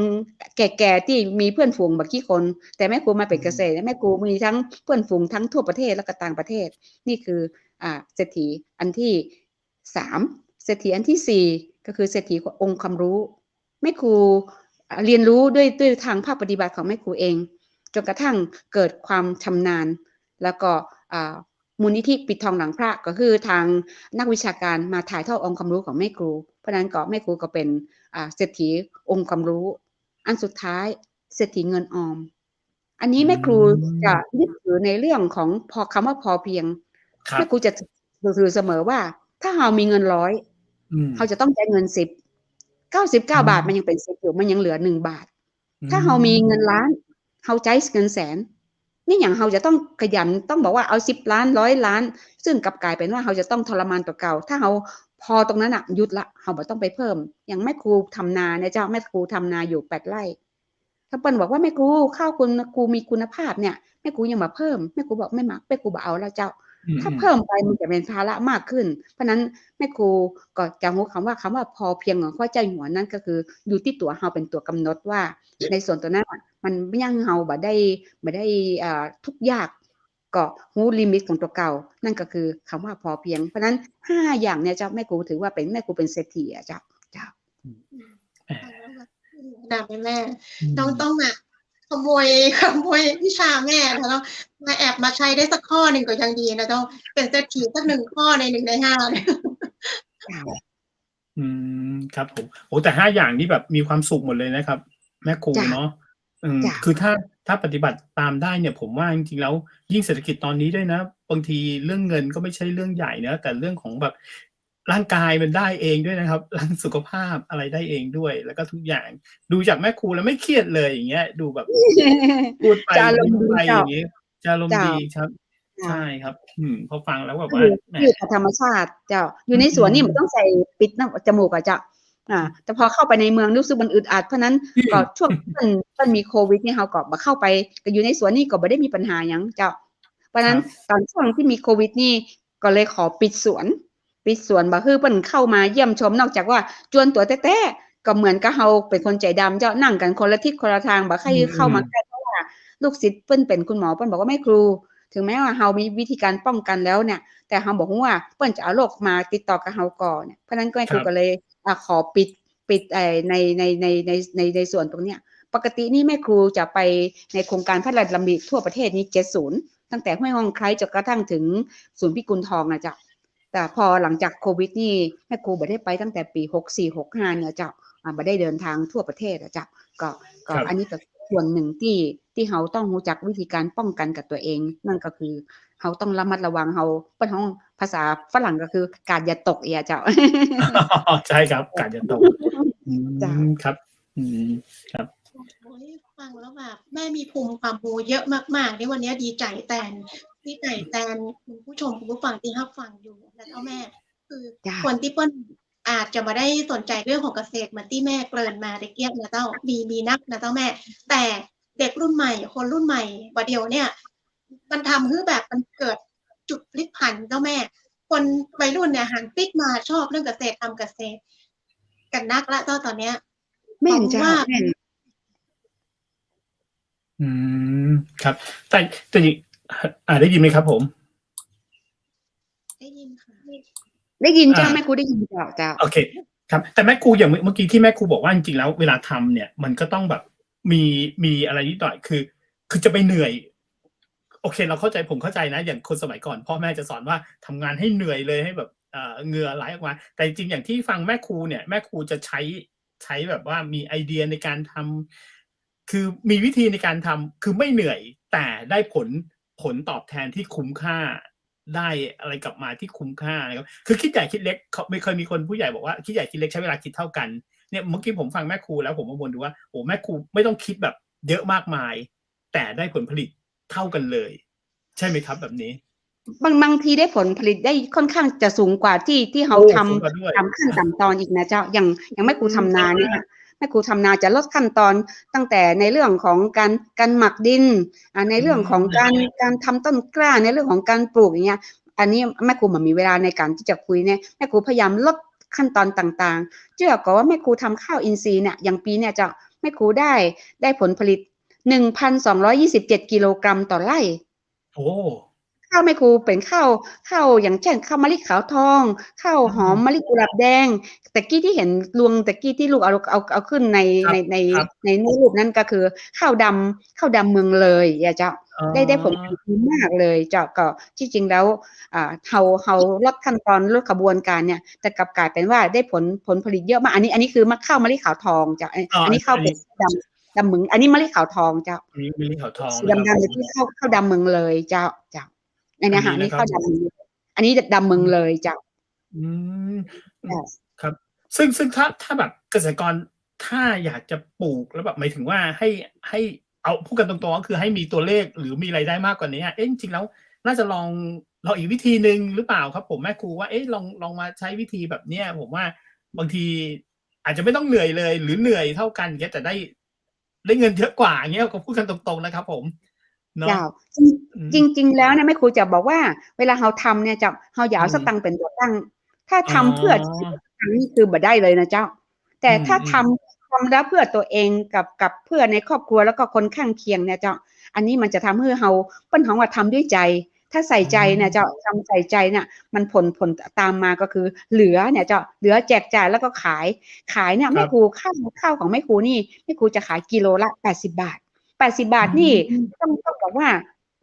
แก่ๆ ตี้มีเพื่อนฝูงบ่กี่คน แต่แม่ครูมาเป๋น อืม เกษตร แม่ครูมีทั้งเพื่อนฝูงทั้งทั่วประเทศแล้วก็ต่างประเทศ นี่คือ อ่า เศรษฐีอันที่สาม เศรษฐีอันที่สี่ ก็คือเศรษฐีองค์ความรู้ แม่ครู อ่า เรียนรู้ด้วย ด้วยทางภาคปฏิบัติของแม่ครูเอง จนกระทั่งเกิดความชำนาญ แล้วก็ อ่า มูลนิธิปิดทองหลังพระ ก็คือทางนักวิชาการมาถ่ายทอดองค์ความรู้ของแม่ครู เพราะฉะนั้นก็แม่ครูก็เป๋น อ่า เศรษฐีองค์ความรู้ อันสุดท้าย เศรษฐีเงินออม อันนี้แม่ครู อืม จะยึดถือในเรื่องของพอ คำว่าพอเพียง ครับ แม่ครูจะถือเสมอว่า ถ้าเฮามีเงินร้อย อืม เฮาจะต้องใจ๊เงินสิบ เก้าสิบเก้า อืม บาทมันยังเป๋นสิบอยู่ มันยังเหลือหนึ่งบาท อืม ถ้าเฮามีเงินล้าน เฮาใจ๊เงินแสน นี่อย่างเฮาจะต้องขยัน ต้องบอกว่าเอาสิบล้าน ร้อยล้าน ซึ่งกลับกลายเป๋นว่าเฮาจะต้องทรมานตั๋วเก่า ถ้าเฮาพอตรงนั้นน่ะ หยุดละ เฮาบ่ต้องไปเพิ่ม อย่างแม่ครูทำนาเนี่ยเจ้า แม่ครูทำนาอยู่แปดไร่ ถ้าเปิ้นบอกว่า "แม่ครู ข้าวคุณ ครูมีคุณภาพเนี่ย" แม่ครูยังบ่เพิ่ม แม่ครูบอก "ไม่มา แม่ครูบ่เอาแล้วเจ้า" อืม ถ้าเพิ่มไปมันจะเป็นภาระมากขึ้น เพราะฉะนั้นแม่ครูก็จะฮู้คำว่า คำว่าพอเพียงของข้าเจ้าอยู่หัวนั้น ก็คืออยู่ตี้ตั๋วเฮาเป๋นตั๋วกำหนดว่า ในส่วนตั๋วนั้นน่ะ มันบ่ยังหื้อเฮาบ่ได้ บ่ได้ เอ่อ ทุกข์ยาก ก็ฮู้ลิมิตของตั๋วเก่า นั่นก็คือคำว่าพอเพียง เพราะฉะนั้นห้าอย่างเนี่ยเจ้า แม่ครูถือว่าเป๋น แม่ครูเป๋นเศรษฐีอะเจ้า เจ้า อืม อืม แหม ฟังแล้วแบบ ขนาดแม่ อืม ต้อง ต้องมาขโมย ขโมยวิชาแม่นะเนาะ มาแอบมาใช้ได้สักข้อหนึ่งก็ยังดีนะเจ้า เป๋นเศรษฐีสักหนึ่งข้อในหนึ่งในห้าเนี่ย เจ้า อืม ครับผม โอ้ แต่ห้าอย่างนี้แบบมีความสุขหมดเลยนะครับ แม่ครู เจ้า เนาะ อืม เจ้า คือถ้า ถ้าปฏิบัติตามได้เนี่ย ผมว่าจริงๆ แล้วยิ่งเศรษฐกิจตอนนี้ด้วยนะ บางทีเรื่องเงินก็ไม่ใช่เรื่องใหญ่นะ แต่เรื่องของแบบร่างกายมันได้เองด้วยนะครับ ร่างสุขภาพอะไรได้เองด้วย แล้วก็ทุกอย่าง ดูจากแม่ครูแล้วไม่เครียดเลยอย่างเงี้ย ดูแบบ พูดไป จะอารมณ์ดี ยิ้มไป เจ้า อย่างเงี้ย จะอารมณ์ดี เจ้า ครับ เจ้า ใช่ครับ อืม พอฟังแล้วแบบว่า อยู่ แหม อยู่กับธรรมชาติเจ้า อยู่ในสวนนี่ อืม บ่ต้องใส่ปิดน้ำ จมูกอะเจ้า อ่า แต่พอเข้าไปในเมืองรู้สึกมันอึดอัด เพราะฉะนั้น อืม ก็ช่วงเปิ้น เปิ้นมีโควิดนี่ เฮาก็บ่เข้าไป ก็อยู่ในสวนนี่ก็บ่ได้มีปัญหาหยังเจ้า เพราะฉะนั้น ครับ ตอนช่วงที่มีโควิดนี่ ก็เลยขอปิดสวน ปิดสวน บ่หื้อเปิ้นเข้ามาเยี่ยมชม นอกจากว่าจวนตั๋วแต๊ๆ ก็เหมือนกับเฮาเป๋นคนใจ๋ดำเจ้า นั่งกั๋นคนละทิศคนละตาง บ่ใค่ อืม เข้ามาใก้ เพราะว่าลูกศิษย์เปิ้นเป๋นคุณหมอ เปิ้นบอกว่า แม่ครู ถึงแม้ว่าเฮามีวิธีการป้องกันแล้วเนี่ย แต่เฮาบ่ฮู้ว่าเปิ้นจะเอาโรคมาติดต่อกับเฮาก่อเนี่ย เพราะฉะนั้นก็ แม่ครู ครับ ก็เลย อ่ะ ขอปิด ปิด เอ่อ ใน ใน ใน ใน ใน ในส่วนตรงเนี้ย ปกตินี่แม่ครูจะไปในโครงการพระราชดำริทั่วประเทศนี้ เจ็ดศูนย์ ตั้งแต่ห้วยฮ่องไคล้จนกระทั่งถึงศูนย์พิกุลทองนะเจ้า แต่พอหลังจากโควิดนี่ แม่ครูบ่ได้ไปตั้งแต่ปี๋ หกสี่ หกห้า เนี่ยเจ้า อ่า บ่ได้เดินทางทั่วประเทศอะเจ้า ก็ ก็ ครับ อันนี้ก็ส่วนหนึ่งตี้ ตี้เฮาต้องฮู้จักวิธีการป้องกันกับตั๋วเอง นั่นก็คือเฮาต้องระมัดระวัง เฮา เปิ้นฮ้องภาษาฝรั่งก็คือ กาดอย่าตก เอียเจ้า ใช่ครับ กาดอย่าตก อืม เจ้า ครับ อืม ครับ โอ้ย ฟังแล้วแบบแม่มีภูมิความรู้เยอะมากๆ นี่วันนี้ดีใจ๋แตน ดีใจ๋แตนคุณผู้ชมคุณผู้ฟังตี้ฮับฟังอยู่นะเจ้าแม่ คือ เจ้า คนตี้เปิ้นอาจจะบ่ได้สนใจ๋เรื่องของเกษตรเหมือนตี้แม่เกริ่นมาตะเกียะนะเจ้า มี มีนักนะเจ้าแม่ แต่เด็กรุ่นใหม่ คนรุ่นใหม่บ่าเดี่ยวเนี่ย มันทำหื้อแบบมันเกิดจุดพลิกผันเจ้าแม่ คนวัยรุ่นเนี่ยหันปิ๊กมาชอบเรื่องเกษตร ทำเกษตรกั๋นนักละเจ้าตอนเนี้ย แม่นเจ้า ว่า แม่น อืม ครับ แต่ แต่ อ่า ได้ยินไหมครับผม ได้ยินค่ะ ได้ยินเจ้า อ่า แม่ครูได้ยินเจ้า เจ้า โอเค ครับ แต่แม่ครูอย่างเมื่อ เมื่อกี้ที่แม่ครูบอกว่าจริงๆ แล้วเวลาทำเนี่ย มันก็ต้องแบบมี มีอะไรนิดหน่อย คือ คือจะไปเหนื่อย โอเค เราเข้าใจ ผมเข้าใจนะ อย่างคนสมัยก่อน พ่อแม่จะสอนว่าทำงานให้เหนื่อยเลย ให้แบบ เอ่อ เหงื่อไหลออกมา แต่จริงๆ อย่างที่ฟังแม่ครูเนี่ย แม่ครูจะใช้ ใช้แบบว่ามีไอเดียในการทำ คือมีวิธีในการทำ คือไม่เหนื่อย แต่ได้ผล ผลตอบแทนที่คุ้มค่า ได้อะไรกลับมาที่คุ้มค่านะครับ คือคิดใหญ่คิดเล็ก เขา ไม่เคยมีคนผู้ใหญ่บอกว่า คิดใหญ่คิดเล็กใช้เวลาคิดเท่ากัน เนี่ย เมื่อกี้ผมฟังแม่ครูแล้วผมมาวนดูว่า โอ้ แม่ครูไม่ต้องคิดแบบเยอะมากมาย แต่ได้ผลผลิตเท่ากันเลย ใช่ไหมครับแบบนี้ บาง บางทีได้ผลผลิตได้ค่อนข้างจะสูงกว่าที่ ที่เฮา โอ้ ทำ สูงกว่าด้วย ตามขั้นตามตอนอีกนะเจ้า อย่าง อย่างแม่ครูทำนาเนี่ย แม่ครูทำนาจะลดขั้นตอนตั้งแต่ในเรื่องของการ การหมักดิน อ่า ในเรื่องของการ อืม การทำต้นกล้า ในเรื่องของการปลูกอย่างเงี้ย อันนี้แม่ครูบ่มีเวลาในการที่จะคุยเนี่ย แม่ครูพยายามลดขั้นตอนต่างๆ เจ้า ก็ว่าแม่ครูทำข้าวอินทรีย์เนี่ย อย่างปี๋เนี่ยเจ้า แม่ครูได้ ได้ผลผลิต หนึ่งพันสองร้อยยี่สิบเจ็ด กิโลกรัมต่อไร่ โอ้ ข้าวแม่ครูเป๋นข้าว ข้าวอย่างเช่นข้าวมะลิขาวทอง ข้าวหอม อืม มะลิกุหลาบแดง แต่กี้ที่เห็นรวง แต่กี้ที่ลูกเอา เอา เอาขึ้นใน ครับ ใน ใน ครับ ในรูปนั้นก็คือข้าวดำ ข้าวดำเมืองเลยอะเจ้า อ๋อ ได้ ได้ผลผลิตดีมากเลยเจ้า ก็ที่จริงแล้ว อ่า เฮา เฮาลดขั้นตอน ลดขบวนการเนี่ย แต่กลับกลายเป๋นว่าได้ผล ผลผลิตเยอะมาก อันนี้ อันนี้คือมะ ข้าวมะลิขาวทองเจ้า เอ่อ อ๋อ อันนี้ข้าว อันนี้ เป๋นข้าวดำ ดำเมือง อันนี้มะลิขาวทองเจ้า อันนี้มะลิขาวทอง สีดำๆ นะครับผม เลยที่เข้า เข้าดำเมืองเลยเจ้า เจ้า อันนี้ อันนี้ ฮะ นี่ นะครับ เข้าดำเมือง อันนี้ดำเมืองเลยเจ้า อืม อืม เจ้า ครับ ซึ่ง ซึ่งถ้า ถ้าแบบเกษตรกร ถ้าอยากจะปลูกแล้วแบบ หมายถึงว่าให้ ให้ เอาพูดกันตรงๆ ก็คือให้มีตัวเลขหรือมีรายได้มากกว่านี้อะ เอ๊ะ จริงๆ แล้วน่าจะลอง ลองอีกวิธีหนึ่งหรือเปล่าครับผม แม่ครู ว่า เอ๊ะ ลอง ลองมาใช้วิธีแบบเนี้ย ผมว่าบางทีอาจจะไม่ต้องเหนื่อยเลย หรือเหนื่อยเท่ากันเงี้ย แต่ได้ ได้เงินเยอะกว่าเงี้ย ก็พูดกันตรงๆ นะครับผม เนาะ เจ้า จริง อืม จริงๆ แล้วเนี่ย แม่ครูจะบอกว่า เวลาเฮาทำเนี่ยเจ้า เฮาอย่าเอา อืม สตางค์เป๋นตั๋วตั้ง ถ้าทำเพื่อ อ๋อ ชีวิตประจำวันนี่คือบ่ได้เลยนะเจ้า แต่ อืม ถ้า อืม ทำ ทำแล้วเพื่อตั๋วเองกับ กับเพื่อในครอบครัว แล้วก็คนข้างเคียงเนี่ยเจ้า อันนี้มันจะทำหื้อเฮา เปิ้นฮ้องว่าทำด้วยใจ ถ้าใส่ใจเนี่ยเจ้า อืม ทำใส่ใจเนี่ย มันผล ผลตามมาก็คือเหลือเนี่ยเจ้า เหลือแจกจ่ายแล้วก็ขาย ขายเนี่ย ครับ แม่ครู ข้าว ข้าวของแม่ครูนี่ แม่ครูจะขายกิโลละแปดสิบบาท แปดสิบบาทนี่ อืม ต้อง ต้องบอกว่า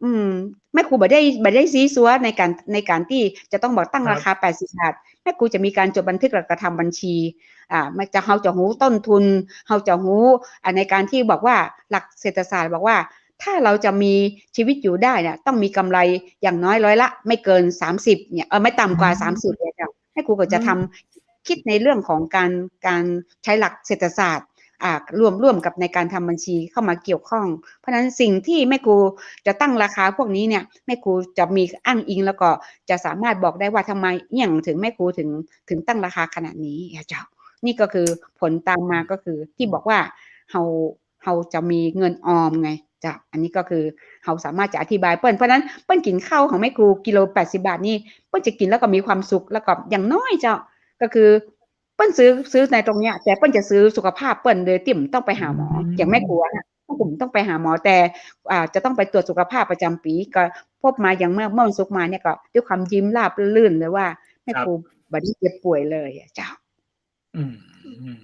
อืม แม่ครูบ่ได้ บ่ได้ซี้ซัวในก๋าน ในก๋านตี้จะต้องบอกตั้ง ครับ ราคาแปดสิบบาท แม่ครูจะมีก๋านจดบันทึกแล้วก็ทำบัญชี อ่า มันจะ เฮาจะฮู้ต้นทุน เฮาจะฮู้ อ่า ในก๋านตี้บอกว่าหลักเศรษฐศาสตร์บอกว่า ถ้าเราจะมีชีวิตอยู่ได้เนี่ย ต้องมีกำไรอย่างน้อยร้อยละไม่เกินสามสิบเนี่ย เออ ไม่ต่ำกว่า อืม สามสิบเนี่ยเจ้า แม่ครูก็จะทำ อืม คิดในเรื่องของก๋าน ก๋านใช้หลักเศรษฐศาสตร์ อ่า ร่วม ร่วมกับในก๋านทำบัญชีเข้ามาเกี่ยวข้อง เพราะฉะนั้นสิ่งที่แม่ครูจะตั้งราคาพวกนี้เนี่ย แม่ครูจะมีอ้างอิง แล้วก็จะสามารถบอกได้ว่าทำไม เอี่ยงถึงแม่ครูถึง ถึงตั้งราคาขนาดนี้อะเจ้า นี่ก็คือผลตามมา อืม ก็คือที่บอกว่าเฮา เฮาจะมีเงินออมไงเจ้า อันนี้ก็คือเฮาสามารถจะอธิบายเปิ้น เพราะฉะนั้นเปิ้นกิ๋นข้าวของแม่ครูกิโลแปดสิบบาทนี่ เปิ้นจะกิ๋นแล้วก็มีความสุข แล้วก็อย่างน้อยเจ้า ก็คือ เปิ้นซื้อ ซื้อในตรงเนี้ย แต่เปิ้นจะซื้อสุขภาพเปิ้นโดยตี้บ่ต้องไปหาหมอ อืม อย่างแม่ครูอะ แม่ครูบ่ต้องไปหาหมอ แต่ อ่า จะต้องไปตรวจสุขภาพประจำปี๋ ก็พบมาอย่างเมื่อ เมื่อวันศุกร์มาเนี่ยก็ด้วยความยิ้มราบรื่นเลยว่า แม่ครู ครับ บ่ได้เจ็บป่วยเลยอะเจ้า อืม อืม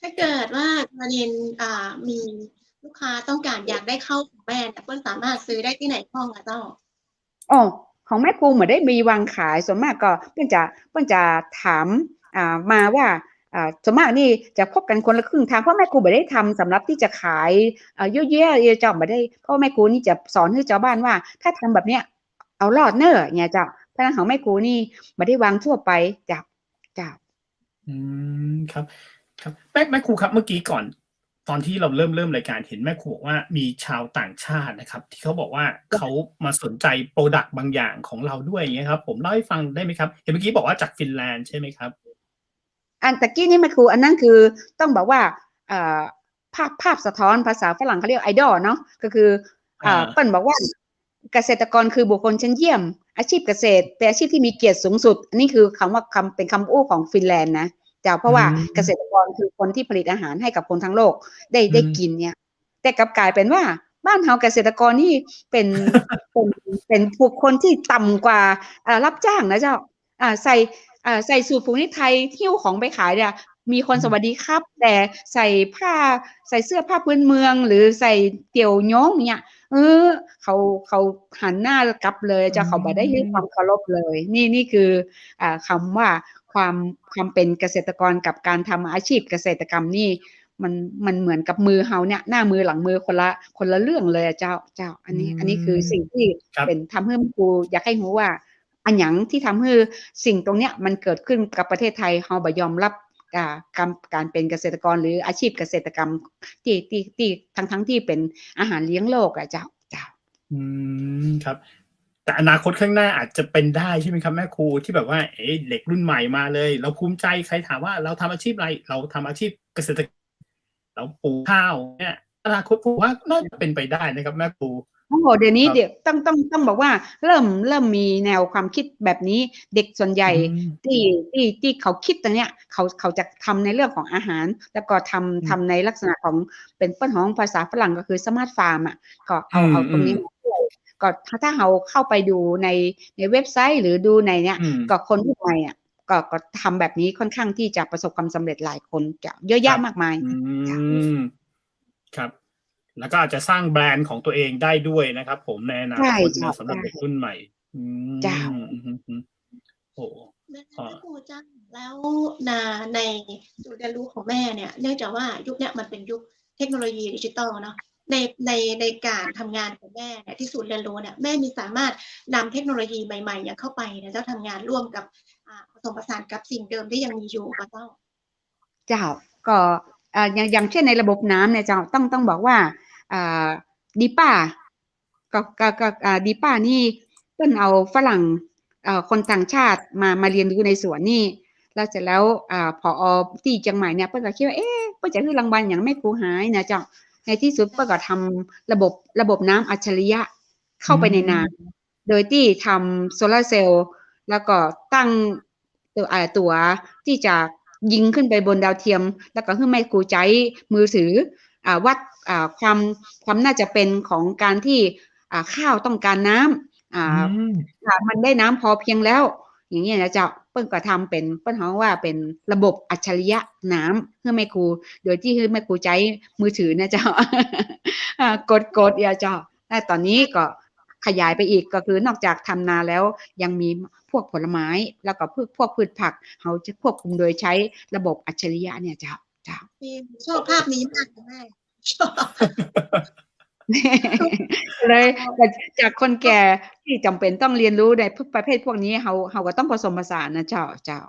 ถ้าเกิดว่ากรณี อ่า มีลูกค้าต้องการอยากได้ข้าวของแม่เนี่ย เปิ้นสามารถซื้อได้ตี้ไหนพ่องอะเจ้า อ๋อ ของแม่ครูบ่ได้มีวางขาย ส่วนมากก็เปิ้นจะ เปิ้นจะถาม อ่า มาว่า อ่า ส่วนมากนี่จะพบกั๋นคนละครึ่งทาง เพราะแม่ครูบ่ได้ทำสำหรับตี้จะขาย เอ่อ เยอะแยะเลยเจ้า บ่ได้ เพราะแม่ครูนี่จะสอนหื้อจาวบ้านว่า ถ้าทำแบบเนี้ย เอารอดเน่อ เงี้ยเจ้า เพราะฉะนั้นของแม่ครูนี่บ่ได้วางทั่วไป เจ้า เจ้า อืม ครับ ครับ แม่ แม่ครูครับ เมื่อกี้ก่อน ตอนที่เราเริ่ม เริ่มรายการ เห็นแม่ครูบอกว่ามีชาวต่างชาตินะครับ ที่เขาบอกว่า เจ้า เขามาสนใจ product บางอย่างของเราด้วย อย่างเงี้ยครับผม เล่าให้ฟังได้ไหมครับ เห็นเมื่อกี้บอกว่าจากฟินแลนด์ใช่ไหมครับ อันตะกี้นี่แม่ครู อันนั้นคือต้องบอกว่า เอ่อ ภาพ ภาพสะท้อน ภาษาฝรั่งเขาเรียก idol เนาะ ก็คือ อ่า อ่า เปิ้นบอกว่า เกษตรกรคือบุคคลชั้นเยี่ยม อาชีพเกษตรเป็นอาชีพที่มีเกียรติสูงสุด อันนี้คือคำว่า คำ เป็นคำอู้ของฟินแลนด์นะเจ้า เพราะว่า อืม เกษตรกรคือคนที่ผลิตอาหารให้กับคนทั้งโลกได้ อืม ได้กิ๋นเนี่ย แต่กลับกลายเป๋นว่าบ้านเฮาเกษตรกรนี่เป๋น เป๋น เป๋นบุคคลที่ต่ำกว่า เอ่อ รับจ้างนะเจ้า อ่า ใส่ อ่า ใส่สูทผูกเนกไท หิ้วของไปขายเนี่ย มีคน อืม สวัสดีครับ แต่ใส่ผ้า ใส่เสื้อผ้าพื้นเมือง หรือใส่เตี่ยวโย้งเนี่ย เออ เขา เขาหันหน้ากลับเลยเจ้า อืม เขาบ่ได้หื้อความเคารพเลย นี่ นี่คือ อ่า คำว่าความ ความเป๋นเกษตรกรกับการทำอาชีพเกษตรกรรมนี่ มัน มันเหมือนกับมือเฮาเนี่ย หน้ามือหลังมือคนละ คนละเรื่องเลยอะเจ้า เจ้า อันนี้ อืม อันนี้คือสิ่งที่ ครับ เป๋นทำหื้อแม่ครูอยากหื้อฮู้ว่า อะหยังที่ทำหื้อสิ่งตรงเนี้ยมันเกิดขึ้นกับประเทศไทย เฮาบ่ยอมรับ อ่า การ การเป็นเกษตรกรหรืออาชีพเกษตรกรรมที่ ที่ ที่ ทั้งๆ ที่เป็นอาหารเลี้ยงโลกอะเจ้า เจ้า อืม ครับ แต่อนาคตข้างหน้าอาจจะเป็นได้ใช่ไหมครับแม่ครู ที่แบบว่า เอ๊ะ เด็กรุ่นใหม่มาเลย เราภูมิใจ ใครถามว่าเราทำอาชีพอะไร เราทำอาชีพเกษตรกรรม เราปลูกข้าวเนี่ย อนาคตผมว่าน่าจะเป็นไปได้นะครับแม่ครู โอ้โห เดี๋ยวนี้ ครับ เดี๋ยวต้อง ต้อง ต้องบอกว่าเริ่ม เริ่มมีแนวความคิดแบบนี้ เด็กส่วนใหญ่ อืม ที่ ที่ ที่เขาคิดตรงเนี้ย เขา เขาจะทำในเรื่องของอาหาร แล้วก็ทำ อืม ทำในลักษณะของเป็นเปิ้นฮ้องภาษาฝรั่งก็คือ smart farm อะ ก็เอา อืม เอาตรงนี้ อืม มาช่วย ก็ถ้า ถ้าเฮาเข้าไปดูใน ในเว็บไซต์ หรือดูในเนี้ย อืม ก็คนรุ่นใหม่อะ ก็ ก็ทำแบบนี้ค่อนข้างที่จะประสบความสำเร็จหลายคน จะเยอะแยะ ครับ มากมาย อืม เจ้า ครับ แล้วก็อาจจะสร้างแบรนด์ของตัวเองได้ด้วยนะครับผม ในอนาคต ใช่ เจ้า นะ สำหรับ ได้ เด็กรุ่นใหม่ อืม เจ้า อืม อืม อืม โอ้ แม่ อ๋อ แม่ครูเจ้า แล้วนะ ในศูนย์เรียนรู้ของแม่เนี่ย เนื่องจากว่ายุคเนี้ยมันเป็นยุค เทคโนโลยีดิจิทัลเนาะ ใน ใน ในก๋านทำงานของแม่เนี่ย ตี้ศูนย์เรียนรู้เนี่ย แม่มีสามารถนำเทคโนโลยีใหม่ๆ เนี่ยเข้าไปนะเจ้า ทำงานร่วมกับ อ่า ผสมผสานกับสิ่งเดิมที่ยังมีอยู่ก็เจ้า เจ้า ก็ อ่า อย่าง อย่างเช่นในระบบน้ำเนี่ยเจ้า ต้อง ต้องบอกว่า อ่า ดีป้า ก็ ก็ ก็ อ่า ดีป้านี่เปิ้นเอาฝรั่ง เอ่อ คนต่างชาติมา มาเรียนรู้ในสวนนี่ แล้วเสร็จแล้ว อ่า ผอ ตี้เจียงใหม่เนี่ย เปิ้นก็กึ๊ดว่า เอ๊ะ เปิ้นจะหื้อรางวัลหยังแม่ครูหายเนี่ยเจ้า ในตี้สุดเปิ้นก็ทำระบบ ระบบน้ำอัจฉริยะเข้าไปในนา อืม โดยตี้ทำโซลาร์เซลล์ แล้วก็ตั้ง ตั๋ว อ่า ตั๋วตี้จะยิงขึ้นไปบนดาวเทียม แล้วก็หื้อแม่ครูใจ๊มือถือ อ่า วัด อ่า ความ ความน่าจะเป็นของการตี้ อ่า ข้าวต้องการน้ำ อ่า อืม ว่ามันได้น้ำพอเพียงแล้ว อย่างเงี้ยนะเจ้า เปิ้นก็ทำเป๋น เปิ้นฮ้องว่าเป๋นระบบอัจฉริยะน้ำหื้อแม่ครู โดยตี้หื้อแม่ครูใจ๊มือถือนะเจ้า อ่า กด กด อย่างเจ้า และต๋อนนี้ก็ขยายไปอีก ก็คือนอกจากทำนาแล้วยังมีพวกผลไม้ แล้วก็พวก พวกพืชผัก เฮาจะควบคุมโดยใจ๊ระบบอัจฉริยะเนี่ยเจ้า เจ้า ดี ชอบภาพนี้มากเลยแม่ ชอบ เลย จากคนแก่ตี้จ๋ำเป๋นต้องเรียนรู้ในประเภทพวกนี้ เฮา เฮาก็ต้องผสมผสานนะเจ้า เจ้า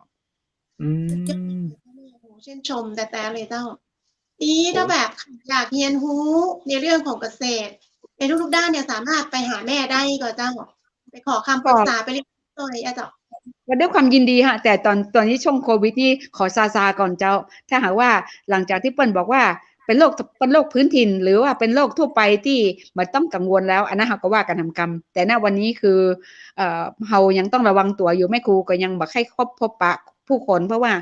อืม สุดยอด โอ้โห ชื่นชมแต๊ๆ เลยเจ้า นี่ โอ้ ถ้าแบบอยากเฮียนฮู้ในเรื่องของเกษตร ในทุกๆ ด้านเนี่ย สามารถไปหาแม่ได้ก็เจ้า ไปขอคำปรึกษา ก็ ไปเรียนรู้เลยอะเจ้า ก็ด้วยความยินดีฮะ แต่ต๋อน ต๋อนนี้ช่วงโควิดนี่ขอซาๆ ก่อนเจ้า ถ้าหากว่าหลังจากตี้เปิ้นบอกว่าเป๋นโรค เป๋นโรคพื้นถิ่น หรือว่าเป๋นโรคทั่วไปตี้บ่ต้องกังวลแล้ว อันนั้นเฮาก็ว่ากั๋นต๋ามกำ แต่ ณ วันนี้คือ เอ่อ เฮายังต้องระวังตั๋วอยู่ แม่ครูก็ยังบ่ใค่พบ พบปะผู้คน เพราะว่า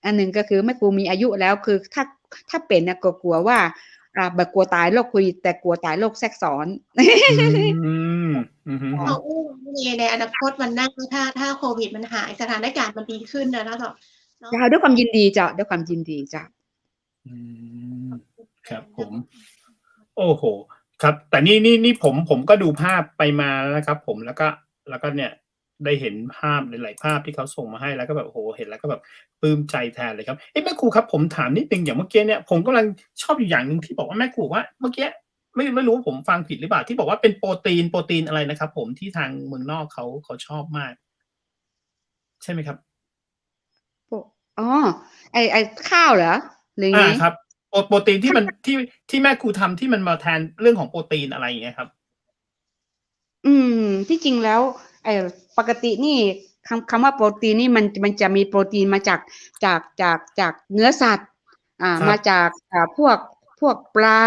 อันหนึ่งก็คือแม่ครูมีอายุแล้ว คือถ้า ถ้าเป๋นเนี่ยก็กั๋วว่า อ่า บ่กั๋วต๋ายโรคโควิด แต่กั๋วต๋ายโรคแทรกซ้อน อืม อือฮึ เฮาอู้ใน ในอนาคตวันหน้า ถ้า ถ้าโควิดมันหาย สถานการณ์มันดีขึ้นนะเจ้า เนาะ เจ้า ด้วยความยินดีเจ้า ด้วยความยินดีเจ้า อืม ครับผม โอ้โห ครับ แต่นี่ นี่ นี่ผม ผมก็ดูภาพไปมาแล้วนะครับผม แล้วก็ แล้วก็เนี่ย ได้เห็นภาพหลายๆ ภาพที่เขาส่งมาให้ แล้วก็แบบ โอ้โห เห็นแล้วก็แบบปลื้มใจแทนเลยครับ เอ๊ะ แม่ครูครับ ผมถามนิดนึง อย่างเมื่อกี้เนี่ย ผมกำลังชอบอยู่อย่างหนึ่งที่บอกว่า แม่ครูบอกว่าเมื่อกี้ ไม่ ไม่รู้ว่าผมฟังผิดหรือเปล่า ที่บอกว่าเป็นโปรตีน โปรตีนอะไรนะครับผม ที่ทางเมืองนอกเขา เขาชอบมาก ใช่ไหมครับ โปร- อ๋อ ไอ้ ไอ้ข้าวเหรอ หรือไง อ่า ครับ โปร- โปรตีนที่มัน ที่ ที่แม่ครูทำที่มันมาแทนเรื่องของโปรตีนอะไรอย่างเงี้ยครับ อืม ที่จริงแล้ว เอ่อ ปกตินี่ คำ- คำว่าโปรตีนนี่มัน มันจะมีโปรตีนมาจาก จาก จาก จากเนื้อสัตว์ อ่า ครับ มาจาก อ่า พวก พวกปลา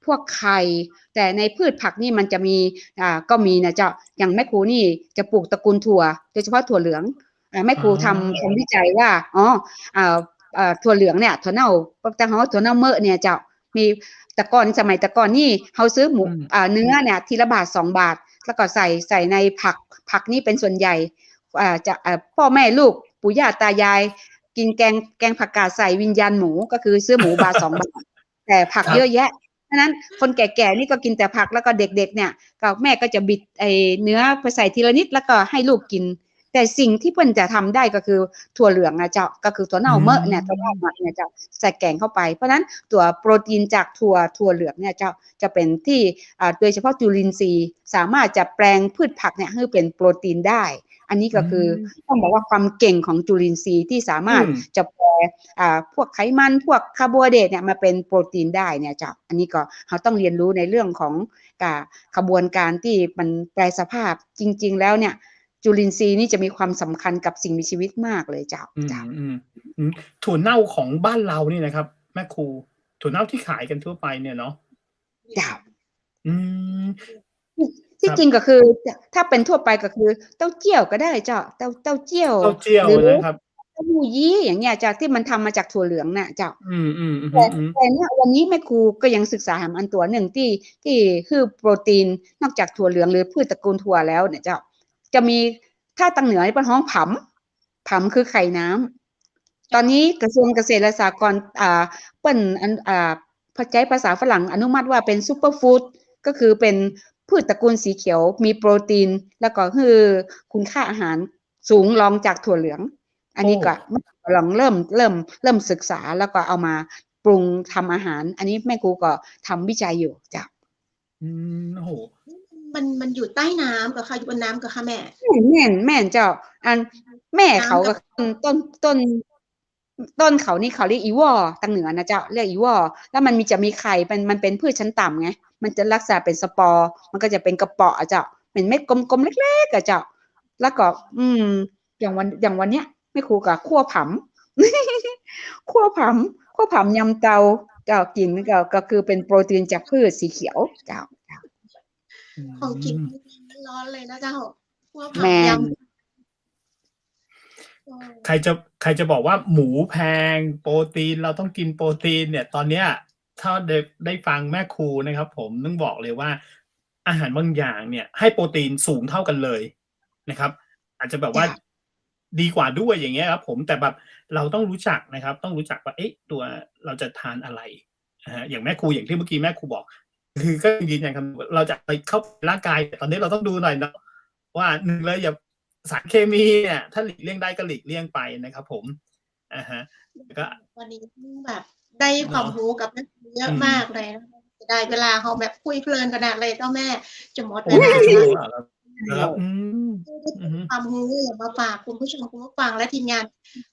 พวกไข่ แต่ในพืชผักนี่มันจะมี อ่า ก็มีนะเจ้า อย่างแม่ครูนี่จะปลูกตระกูลถั่ว โดยเฉพาะถั่วเหลือง อ่า แม่ครูทำ อ๋อ ทำวิจัยว่า อ๋อ อ่า อ่า ถั่วเหลืองเนี่ย ถั่วเน่า พวกเจ้าฮ้องว่าถั่วเน่าเมอะเนี่ยเจ้า มีแต่ก่อน สมัยแต่ก่อนนี่เฮาซื้อหมู อืม อ่า เนื้อเนี่ยทีละบาทสองบาท แล้วก็ใส่ ใส่ในผัก ผักนี่เป็นส่วนใหญ่ อ่า จะ อ่า พ่อแม่ลูก ปู่ย่าตายาย กินแกง แกงผักกาดใส่วิญญาณหมู ก็คือซื้อหมูบาทสองบาท แต่ผัก ครับ เยอะแยะ ฉะนั้นคนแก่ๆ นี่ก็กินแต่ผัก แล้วก็เด็กๆ เนี่ย ก็แม่ก็จะบิดไอ้เนื้อไปใส่ทีละนิด แล้วก็ให้ลูกกิน แต่สิ่งที่เปิ้นจะทำได้ก็คือถั่วเหลืองนะเจ้า ก็คือถั่วเน่าเมอะเนี่ย อืม ถั่วเน่าเมอะเนี่ยเจ้า ใส่แกงเข้าไป เพราะฉะนั้นตัวโปรตีนจากถั่ว ถั่วเหลืองเนี่ยเจ้า จะเป็นที่ อ่า โดยเฉพาะจุลินทรีย์ สามารถจะแปลงพืชผักเนี่ยให้เป็นโปรตีนได้ อันนี้ก็คือ อืม ต้องบอกว่าความเก่งของจุลินทรีย์ที่สามารถ อืม จะแปล อ่า พวกไขมัน พวกคาร์โบไฮเดรตเนี่ยมาเป็นโปรตีนได้เนี่ยเจ้า อันนี้ก็เฮาต้องเรียนรู้ในเรื่องของ อ่า ขบวนการที่มันแปรสภาพ จริงๆ แล้วเนี่ย จุลินทรีย์นี่จะมีความสำคัญกับสิ่งมีชีวิตมากเลยเจ้า อืม เจ้า อืม อืม ถั่วเน่าของบ้านเรานี่นะครับ แม่ครู ถั่วเน่าที่ขายกันทั่วไปเนี่ยเนาะ เจ้า อืม ที่ ครับ จริงก็คือ ถ้าเป็นทั่วไปก็คือเต้าเจี้ยวก็ได้เจ้า เต้า- เต้าเจี้ยว เต้าเจี้ยว หรือ นะครับ เต้าหู้ยี้อย่างเงี้ยเจ้า ที่มันทำมาจากถั่วเหลืองน่ะเจ้า อืม อืม อืม แต่ อืม แต่เนี่ยวันนี้แม่ครูก็ยังศึกษาแหมอันตั๋วนึ่งที่ ที่หื้อโปรตีน นอกจากถั่วเหลืองหรือพืชตระกูลถั่วแล้วเนี่ยเจ้า จะมี ถ้าตางเหนือนี่เปิ้นฮ้องผำ ผำคือไข่น้ำ ต๋อนนี้กระทรวงเกษตรและสหกรณ์ อ่า เปิ้นอัน อ่า ใจ๊ภาษาฝรั่งอนุมัติว่าเป็นซูเปอร์ฟู้ด ก็คือเป็นพืชตระกูลสีเขียว มีโปรตีน แล้วก็หื้อคุณค่าอาหารสูงรองจากถั่วเหลือง อันนี้ก็ โอ้ กำลังเริ่ม เริ่ม เริ่มศึกษา แล้วก็เอามา ปรุงทำอาหาร อันนี้แม่ครูก็ทำวิจัยอยู่เจ้า อืม โอ้โห มัน มันอยู่ใต้น้ำก่อคะ อยู่บนน้ำก่อคะแม่ แม่น แม่น แม่นเจ้า อันแม่เขาก็ ต้น ต้น ต้นเขานี่เขาเรียกอี่ว่อ ตางเหนือนะเจ้า เรียกอี่ว่อ แล้วมันมี จะมีไข่ เป็น มันเป็นพืชชั้นต่ำไง มันจะลักษณะเป็นสปอร์ มันก็จะเป็นกระเป๋ออะเจ้า เป็นเม็ดกลมๆ เล็กๆ อะเจ้า แล้วก็ อืม อย่างวัน อย่างวันเนี้ย แม่ครูก็คั่วผำ คั่วผำ คั่วผำยำเตา เจ้า กิ๋นก็ ก็คือเป็นโปรตีนจากพืชสีเขียว เจ้า เจ้า ของกิ๋น อืม ร้อนๆ เลยนะเจ้า คั่วผำ แม่น ยำ ใครจะ ใครจะบอกว่าหมูแพง โปรตีน เราต้องกินโปรตีนเนี่ย ตอนเนี้ย ถ้าได้ ได้ฟังแม่ครูนะครับผม ต้องบอกเลยว่า อาหารบางอย่างเนี่ย ให้โปรตีนสูงเท่ากันเลยนะครับ อาจจะแบบว่า เจ้า ดีกว่าด้วยอย่างเงี้ยครับผม แต่แบบเราต้องรู้จักนะครับ ต้องรู้จักว่า เอ๊ะ ตัวเราจะทานอะไรนะฮะ อย่างแม่ครู อย่างที่เมื่อกี้แม่ครูบอก คือก็ยืนยันคำ เราจะไปเข้าร่างกาย แต่ตอนนี้เราต้องดูหน่อยเนาะ ว่าหนึ่งเลยอย่า สารเคมีเนี่ย ถ้าหลีกเลี่ยงได้ก็หลีกเลี่ยงไปนะครับผม อ่าฮะ แล้วก็ วันนี้แบบได้ความรู้กับแม่ครูเยอะมากเลยนะ เสียดายเวลาเฮาแบบคุยเพลินขนาดเลยเจ้าแม่ จะหมดเวลาแล้ว ครับ อืม ความรู้อย่างมาฝากคุณผู้ชมคุณผู้ฟังและทีมงาน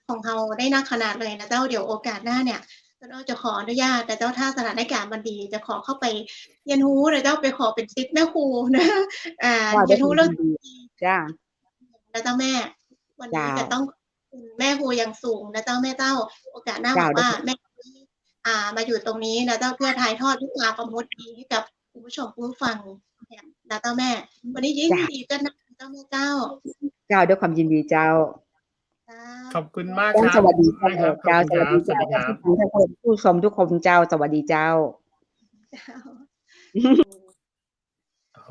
ของเฮาได้นักขนาดเลยนะเจ้า เดี๋ยวโอกาสหน้าเนี่ย ต้นอ้อจะขออนุญาตนะเจ้า ถ้าสถานการณ์มันดี จะขอเข้าไปเฮียนฮู้นะเจ้า ไปขอเป็นศิษย์แม่ครูนะ อ่า เฮียนฮู้เรื่อง จ้า นะเจ้าแม่ วันนี้จะต้องขอบคุณแม่ครูอย่างสูงนะเจ้าแม่เจ้า โอกาสหน้าหวังว่าแม่ครู อ่า มาอยู่ตรงนี้นะเจ้า เพื่อถ่ายทอดวิชาความรู้ดีให้กับคุณผู้ชมผู้ฟังนะเจ้าแม่ วันนี้ยินดีกันนะเจ้าแม่เจ้า เจ้า ด้วยความยินดีเจ้า ขอบคุณมากครับ สวัสดีเจ้า เจ้า สวัสดีเจ้า ผู้ชมทุกคนเจ้า สวัสดีเจ้า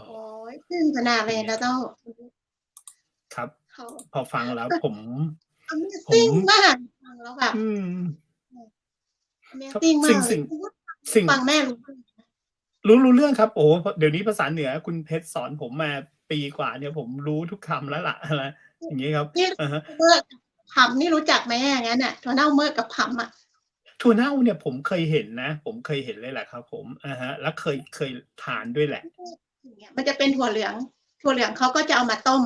โอ้ย ทึ่งขนาดเลยนะเจ้า ครับ พอฟังแล้วผม Amazing มาก ฟังแล้วแบบ อืม Amazing มาก สิ่ง สิ่ง ฟังแม่รู้เรื่อง รู้ รู้เรื่องครับ โอ้ เดี๋ยวนี้ภาษาเหนือคุณเพชรสอนผมมาปีกว่าเนี่ย ผมรู้ทุกคำแล้วล่ะ อะไรอย่างงี้ครับ นี่ อ่าฮะ เมิกกับผำนี่รู้จักไหมอะ งั้นน่ะ ถั่วเน่าเมิกกับผำอะ ถั่วเน่าเนี่ยผมเคยเห็นนะ ผมเคยเห็นเลยแหละครับผม อ่าฮะ แล้วเคย เคยทานด้วยแหละ อย่างเงี้ย มันจะเป็นถั่วเหลือง ถั่วเหลืองเขาก็จะเอามาต้ม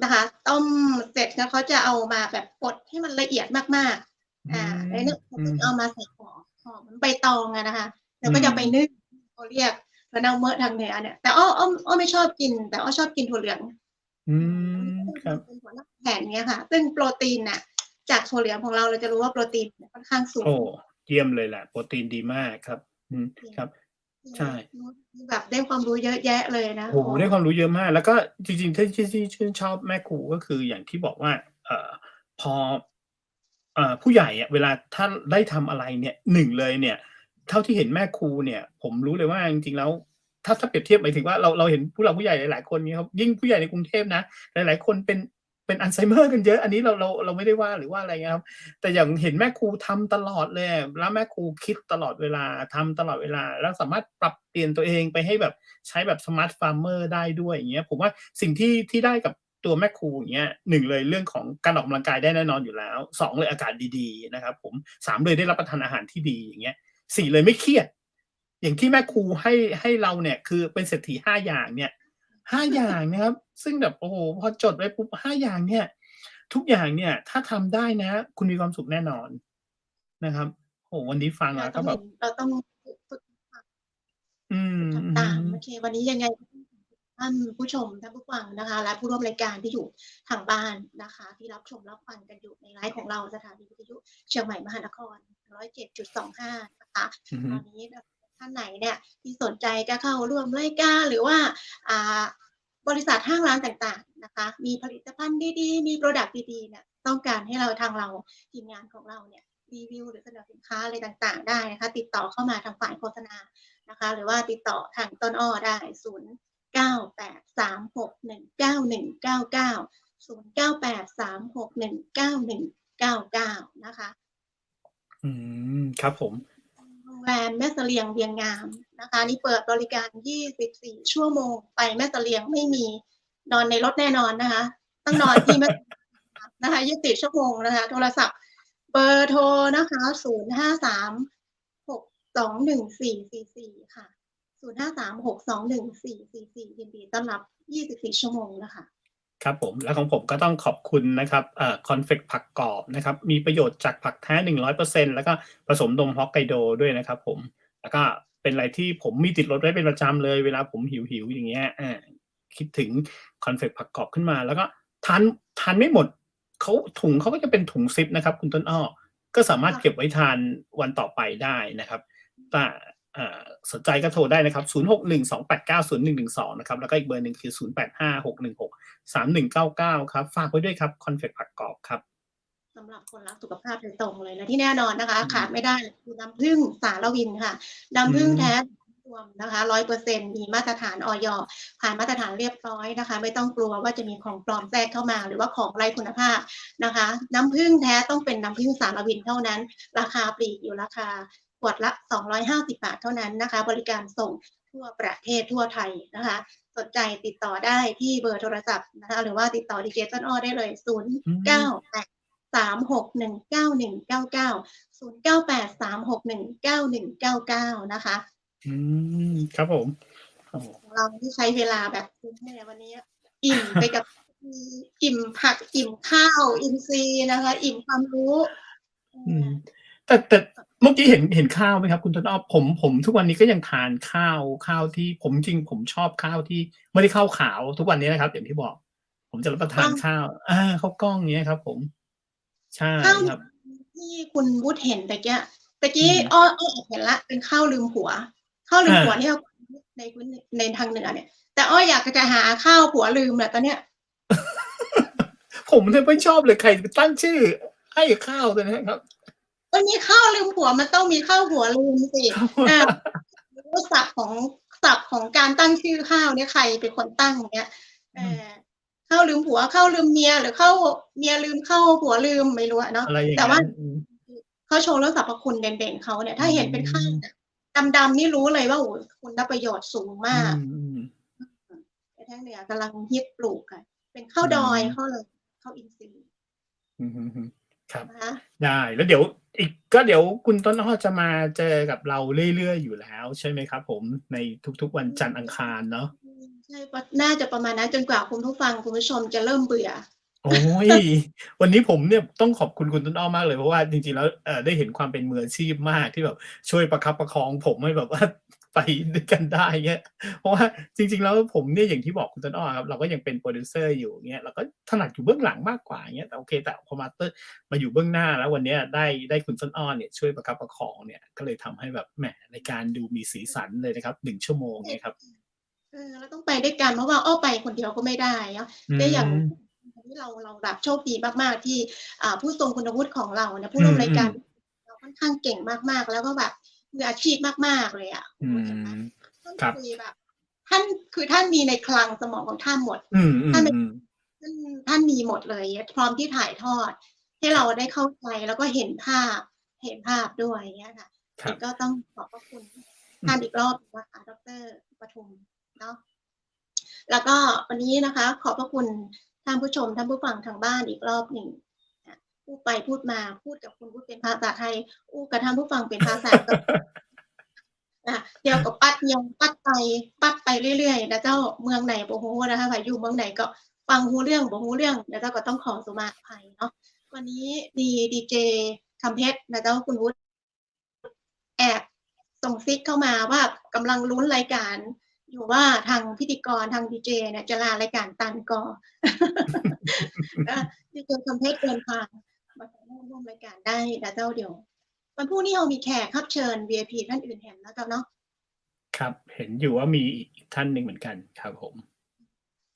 นะคะ ต้มเสร็จแล้วเขาจะเอามาแบบบดให้มันละเอียดมากๆ อ่า อืม แล้วเนี่ยเขาก็จะเอามาใส่ห่อ ห่อเหมือนใบตองอะนะคะ แล้วก็จะไปนึ่ง เขาเรียกถั่วเน่าเมิกทางเหนือเนี่ย แต่อ้อ อ้อ อ้อไม่ชอบกิน แต่อ้อชอบกินถั่วเหลือง อืม ครับ เป็นถั่วเน่าแผ่นเนี้ยค่ะ ซึ่งโปรตีนน่ะ จากถั่วเหลืองของเรา เราจะรู้ว่าโปรตีนเนี่ยค่อนข้างสูง โอ้ เยี่ยมเลยแหละ โปรตีนดีมากครับ อืม ครับ ใช่ แบบได้ความรู้เยอะแยะเลยนะ โอ้โห ได้ความรู้เยอะมาก แล้วก็จริงๆ ที่ ที่ ที่ชื่นชอบแม่ครูก็คืออย่างที่บอกว่า เอ่อ พอ เอ่อ ผู้ใหญ่อะ เวลาถ้าได้ทำอะไรเนี่ย หนึ่งเลยเนี่ย เท่าที่เห็นแม่ครูเนี่ย ผมรู้เลยว่าจริงๆ แล้ว ถ้า ถ้าเปรียบเทียบ หมายถึงว่าเรา เราเห็นผู้หลักผู้ใหญ่หลายๆ คนเนี่ยครับ ยิ่งผู้ใหญ่ในกรุงเทพนะ หลายๆ คนเป็น เป็นอัลไซเมอร์กันเยอะ อันนี้เรา เรา เราไม่ได้ว่าหรือว่าอะไรเงี้ยครับ แต่อย่างเห็นแม่ครูทำตลอดเลย แล้วแม่ครูคิดตลอดเวลา ทำตลอดเวลา แล้วสามารถปรับเปลี่ยนตัวเองไปให้แบบ ใช้แบบ smart farmer ได้ด้วยอย่างเงี้ย ผมว่าสิ่งที่ ที่ได้กับตัวแม่ครูอย่างเงี้ย หนึ่งเลยเรื่องของการออกกำลังกายได้แน่นอนอยู่แล้ว สองเลยอากาศดีๆ นะครับผม สามเลยได้รับประทานอาหารที่ดีอย่างเงี้ย สี่เลยไม่เครียด อย่างที่แม่ครูให้ ให้เราเนี่ย คือเป็นเศรษฐีห้าอย่างเนี่ย ห้าอย่างนะครับ ซึ่งแบบ โอ้โห พอจดไว้ปุ๊บ ห้าอย่างเนี่ย ทุกอย่างเนี่ย ถ้าทำได้นะ คุณมีความสุขแน่นอนนะครับ โอ้โห วันนี้ฟังแล้วก็แบบ เราต้อง อืม ทำตาม อืม โอเค วันนี้ยังไง ท่านผู้ชม ท่านผู้ฟังนะคะ และผู้ร่วมรายการที่อยู่ทางบ้านนะคะ ที่รับชมรับฟังกันอยู่ในไลฟ์ของเรา สถานีวิทยุเชียงใหม่มหานคร ร้อยเจ็ดจุดสองห้า นะคะ อือฮึ ตอนนี้ท่านไหนเนี่ยที่สนใจจะเข้าร่วมรายการ หรือว่า อ่า บริษัทห้างร้านต่างๆ นะคะ มีผลิตภัณฑ์ดีๆ มี product ดีๆ เนี่ย ต้องการให้เรา ทางเรา ทีมงานของเราเนี่ย รีวิวหรือเสนอสินค้าอะไรต่างๆ ได้นะคะ ติดต่อเข้ามาทางฝ่ายโฆษณานะคะ หรือว่าติดต่อทางต้นอ้อได้ ศูนย์เก้าแปดสามหกหนึ่งเก้าหนึ่งเก้าเก้า ศูนย์เก้าแปดสามหกหนึ่งเก้าหนึ่งเก้าเก้า นะคะ อืม ครับผม โรงแรมแม่เสลียงเวียงงามนะคะ นี่เปิดบริการ ยี่สิบสี่ ชั่วโมง ไปแม่เสลียงไม่มีนอนในรถแน่นอนนะคะ ต้องนอนที่แม่เสลียงนะคะ ยี่สิบสี่ ชั่วโมงนะคะ โทรศัพท์ เบอร์โทรนะคะ ศูนย์ห้าสาม หก สองหนึ่งสี่สี่สี่ ค่ะ ศูนย์ห้าสามหกสองหนึ่งสี่สี่สี่ ยินดีต้อนรับ ยี่สิบสี่ ชั่วโมงนะคะ ครับผม แล้วของผมก็ต้องขอบคุณนะครับ เอ่อ คอร์นเฟลกผักกรอบนะครับ มีประโยชน์จากผักแท้ หนึ่งร้อยเปอร์เซ็นต์ แล้วก็ผสมนมฮอกไกโดด้วยนะครับผม แล้วก็เป็นอะไรที่ผมมีติดรถไว้เป็นประจำเลย เวลาผมหิวๆ อย่างเงี้ย เอ่อ คิดถึงคอร์นเฟลกผักกรอบขึ้นมา แล้วก็ทาน ทานไม่หมด เขา ถุงเขาก็จะเป็นถุงซิปนะครับ คุณต้นอ้อ ก็สามารถ ค่ะ เก็บไว้ทานวันต่อไปได้นะครับ ถ้า เอ่อ สนใจก็โทรได้นะครับ ศูนย์หกหนึ่งสองแปดเก้าศูนย์หนึ่งหนึ่งสอง นะครับ แล้วก็อีกเบอร์หนึ่งคือ ศูนย์แปดห้าหกหนึ่งหกสามหนึ่งเก้าเก้า ครับ ฝากไว้ด้วยครับ คอร์นเฟลกผักกรอบครับ สำหรับคนรักสุขภาพโดยตรงเลย และที่แน่นอนนะคะ อืม ขาดไม่ได้คือน้ำผึ้งสาลวินค่ะ น้ำผึ้ง อืม แท้รวมนะคะ ร้อยเปอร์เซ็นต์ มีมาตรฐาน อย ผ่านมาตรฐานเรียบร้อยนะคะ ไม่ต้องกลัวว่าจะมีของปลอมแทรกเข้ามา หรือว่าของไร้คุณภาพนะคะ น้ำผึ้งแท้ต้องเป็นน้ำผึ้งสาลวินเท่านั้น ราคาปลีกอยู่ราคาขวดละ สองร้อยห้าสิบ บาทเท่านั้นนะคะ บริการส่งทั่วประเทศทั่วไทยนะคะ สนใจติดต่อได้ที่เบอร์โทรศัพท์นะคะ หรือว่าติดต่อดีเจต้นอ้อได้เลย อืม ศูนย์เก้าแปดสามหกหนึ่งเก้าหนึ่งเก้าเก้า ศูนย์เก้าแปดสามหกหนึ่งเก้าหนึ่งเก้าเก้า นะคะ อืม ครับผม โอ้โห ของเรานี่ใช้เวลาแบบคุ้มเลยวันนี้ อิ่มไปกับ อิ่มผัก อิ่มข้าวอินทรีย์นะคะ อิ่มความรู้ อืม แต่ แต่เมื่อกี้เห็น เห็นข้าวไหมครับ คุณต้นอ้อ ผม ผมทุกวันนี้ก็ยังทานข้าว ข้าวที่ ผม จริงผมชอบข้าวที่ไม่ได้ข้าวขาวทุกวันนี้นะครับ อย่างที่บอก ผมจะรับประทานข้าว อ่า ข้าวกล้องเนี้ยครับผม ใช่ ข้าว ครับ ที่คุณวุฒิเห็นตะกี้ ตะกี้ อืม อ้อ อ้อเห็นละ เป็นข้าวลืมผัว ข้าวลืมผัว อ่า ที่เขาในพื้น ในทางเหนือเนี่ย แต่อ้ออยากจะหาข้าวผัวลืมแหละตอนเนี้ย ผมเนี่ยไม่ชอบเลย ใครไปตั้งชื่อให้ข้าวตัวเนี้ยครับ มันมีข้าวลืมผัว มันต้องมีข้าวผัวลืมสิ ครับ อ่า ศัพท์ของ ศัพท์ของการตั้งชื่อข้าวเนี่ย ใครเป็นคนตั้งเนี่ย อืม เอ่อ ข้าวลืมผัว ข้าวลืมเมีย หรือข้าว เมียลืมข้าว ผัวลืม ไม่รู้อะเนาะ อะไรอย่างนั้น แต่ว่า อืม เขาโชว์เรื่องสรรพคุณเด่นๆ เขาเนี่ย ถ้าเห็นเป็นข้าวเนี่ย อืม ดำๆ นี่รู้เลยว่า โอ้โห คุณประโยชน์สูงมาก อืม อืม แต่ทางเหนือกำลังฮิตปลูกค่ะ เป็นข้าวดอย อืม ข้าวอะไร ข้าวอินทรีย์ อืม ครับ นะคะ ได้ แล้วเดี๋ยวอีก ก็เดี๋ยวคุณต้นอ้อจะมาเจอกับเราเรื่อยๆ อยู่แล้วใช่ไหมครับผม ในทุกๆ วันจันทร์อังคารเนาะ ใช่ น่าจะประมาณนั้น จนกว่าคุณผู้ฟังคุณผู้ชมจะเริ่มเบื่อ โอ้ย วันนี้ผมเนี่ยต้องขอบคุณคุณต้นอ้อมากเลย เพราะว่าจริงๆ แล้ว เอ่อ ได้เห็นความเป็นมืออาชีพมากที่แบบช่วยประคับประคองผมให้แบบว่า ไปด้วยกันได้เงี้ย เพราะว่าจริงๆ แล้วผมเนี่ยอย่างที่บอกคุณต้นอ้อครับ เราก็ยังเป็นโปรดิวเซอร์อยู่เงี้ย เราก็ถนัดอยู่เบื้องหลังมากกว่าเงี้ย แต่โอเค แต่พอมาเตอร์ มาอยู่เบื้องหน้าแล้ววันเนี้ยได้ ได้คุณต้นอ้อเนี่ยช่วยประคับประคองเนี่ย ก็เลยทำให้แบบ แหม รายการดูมีสีสันเลยนะครับ หนึ่งชั่วโมงเนี่ยครับ เออ เราต้องไปด้วยกัน เพราะว่าอ้อไปคนเดียวก็ไม่ได้เนาะ อืม แต่อย่างที่เรา เราแบบโชคดีมากๆ ที่ อ่า ผู้ทรงคุณวุฒิของเราเนี่ย ผู้ร่วมรายการ อืม เราค่อนข้างเก่งมากๆ แล้วก็แบบมืออาชีพมากๆ เลยอะ อืม โอ้โห เห็นไหม ครับ ท่านคุยแบบ ท่าน คือท่านมีในคลังสมองของท่านหมด อืม อืม ท่านเป็น อืม ท่าน ท่านมีหมดเลย พร้อมที่ถ่ายทอด ให้เรา ครับ ได้เข้าใจ แล้วก็เห็นภาพ เห็นภาพด้วยเงี้ยค่ะ ครับ ก็ต้องขอบพระคุณ อืม ท่านอีกรอบนะคะ ดอกเตอร์ปทุม เนาะ แล้วก็วันนี้นะคะ ขอบพระคุณท่านผู้ชม ท่านผู้ฟังทางบ้านอีกรอบหนึ่งนะ พูดไปพูดมา พูดกับคุณพูดเป็นภาษาไทย อู้กับท่านผู้ฟังเป็นภาษา นะ เดี๋ยวก็ปัดยองปัดไป ปัดไปเรื่อยๆ นะเจ้า เมืองไหนบ่ฮู้นะคะ ใผอยู่เมืองไหนก็ฟังฮู้เรื่องบ่ฮู้เรื่องนะเจ้า ก็ต้องขอสุมาอภัยเนาะ วันนี้ดี ดีเจคำเพชรนะเจ้า คุณวุฒิ แอบส่งซิกเข้ามาวา กำลังลุ้นรายการอยู่ว่าทางพิธีกร ทางดีเจเนี่ยจะลารายการตันก่อ ก็ดีเจคำเพชรเดินทางมาร่วมรายการได้นะเจ้า เดี๋ยววันพุธนี้เรามีแขกรับเชิญ วีไอพี ท่านอื่นแหมนะเจ้าเนาะ ครับ เห็นอยู่ว่ามีอีกท่านหนึ่งเหมือนกันครับผม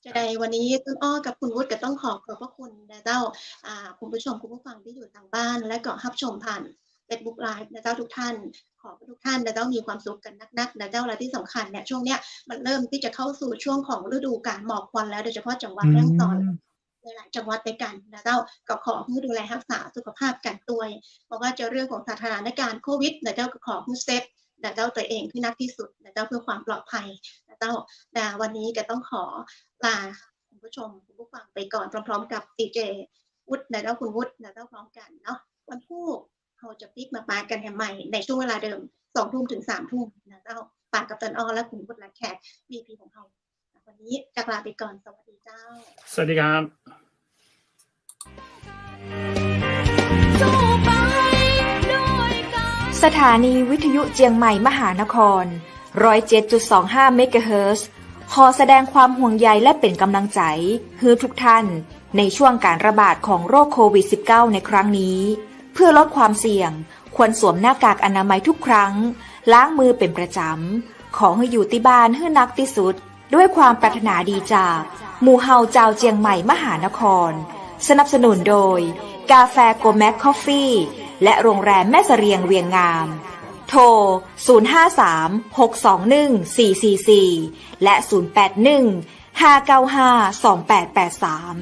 จะได้วันนี้ต้นอ้อกับคุณวุฒิก็ต้องขอขอบพระคุณนะเจ้า อ่า คุณผู้ชมคุณผู้ฟังที่อยู่ทางบ้าน และก็รับชมผ่าน Facebook Live นะเจ้าทุกท่าน ขอทุกท่านนะเจ้ามีความสุขกันนักๆ นะเจ้า และที่สำคัญเนี่ย ช่วงเนี้ยมันเริ่มที่จะเข้าสู่ช่วงของฤดูกาลหมอกควันแล้ว โดยเฉพาะจังหวัดแม่ฮ่องสอน อืม หลายๆ จังหวัดด้วยกันนะเจ้า ก็ขอให้ดูแลรักษาสุขภาพกันด้วย เพราะว่าจะเรื่องของสถานการณ์โควิดนะเจ้า ก็ขอให้เซฟนะเจ้าตัวเองให้นักที่สุดนะเจ้า เพื่อความปลอดภัยนะเจ้า นะ วันนี้ก็ต้องขอลาคุณผู้ชมคุณผู้ฟังไปก่อนพร้อมๆ กับดีเจวุฒินะเจ้า คุณวุฒินะเจ้า พร้อมกันเนาะ วันพุธเราจะปิ๊กมาปะกันแหมใหม่ในช่วงเวลาเดิม สองทุ่มถึงสามทุ่มนะเจ้า ป๋ากับต้นอ้อและคุณวุฒิและแขก วี ไอ พี ของเฮา วันนี้จะลาไปก่อน สวัสดีเจ้า สวัสดีครับ สถานีวิทยุเจียงใหม่มหานคร ร้อยเจ็ดจุดสองห้า เมกะเฮิรตซ์ ขอแสดงความห่วงใยและเป๋นก๋ำลังใจ๋หื้อทุกท่าน ในช่วงก๋านระบาดของโรคโควิด สิบเก้า ในครั้งนี้ เพื่อลดความเสี่ยง ควรสวมหน้ากากอนามัยทุกครั้ง ล้างมือเป๋นประจ๋ำ ขอหื้ออยู่ตี้บ้านหื้อนักตี้สุด ด้วยความปรารถนาดีจาก หมู่เฮาจาวเจียงใหม่มหานคร สนับสนุนโดย กาแฟโกแม็กคอฟฟี่ และโรงแรมแม่เสรียงเวียงงาม โทร ศูนย์ห้าสาม หกสองหนึ่ง สี่สี่สี่ และ ศูนย์แปดหนึ่ง ห้าเก้าห้า สองแปดแปดสาม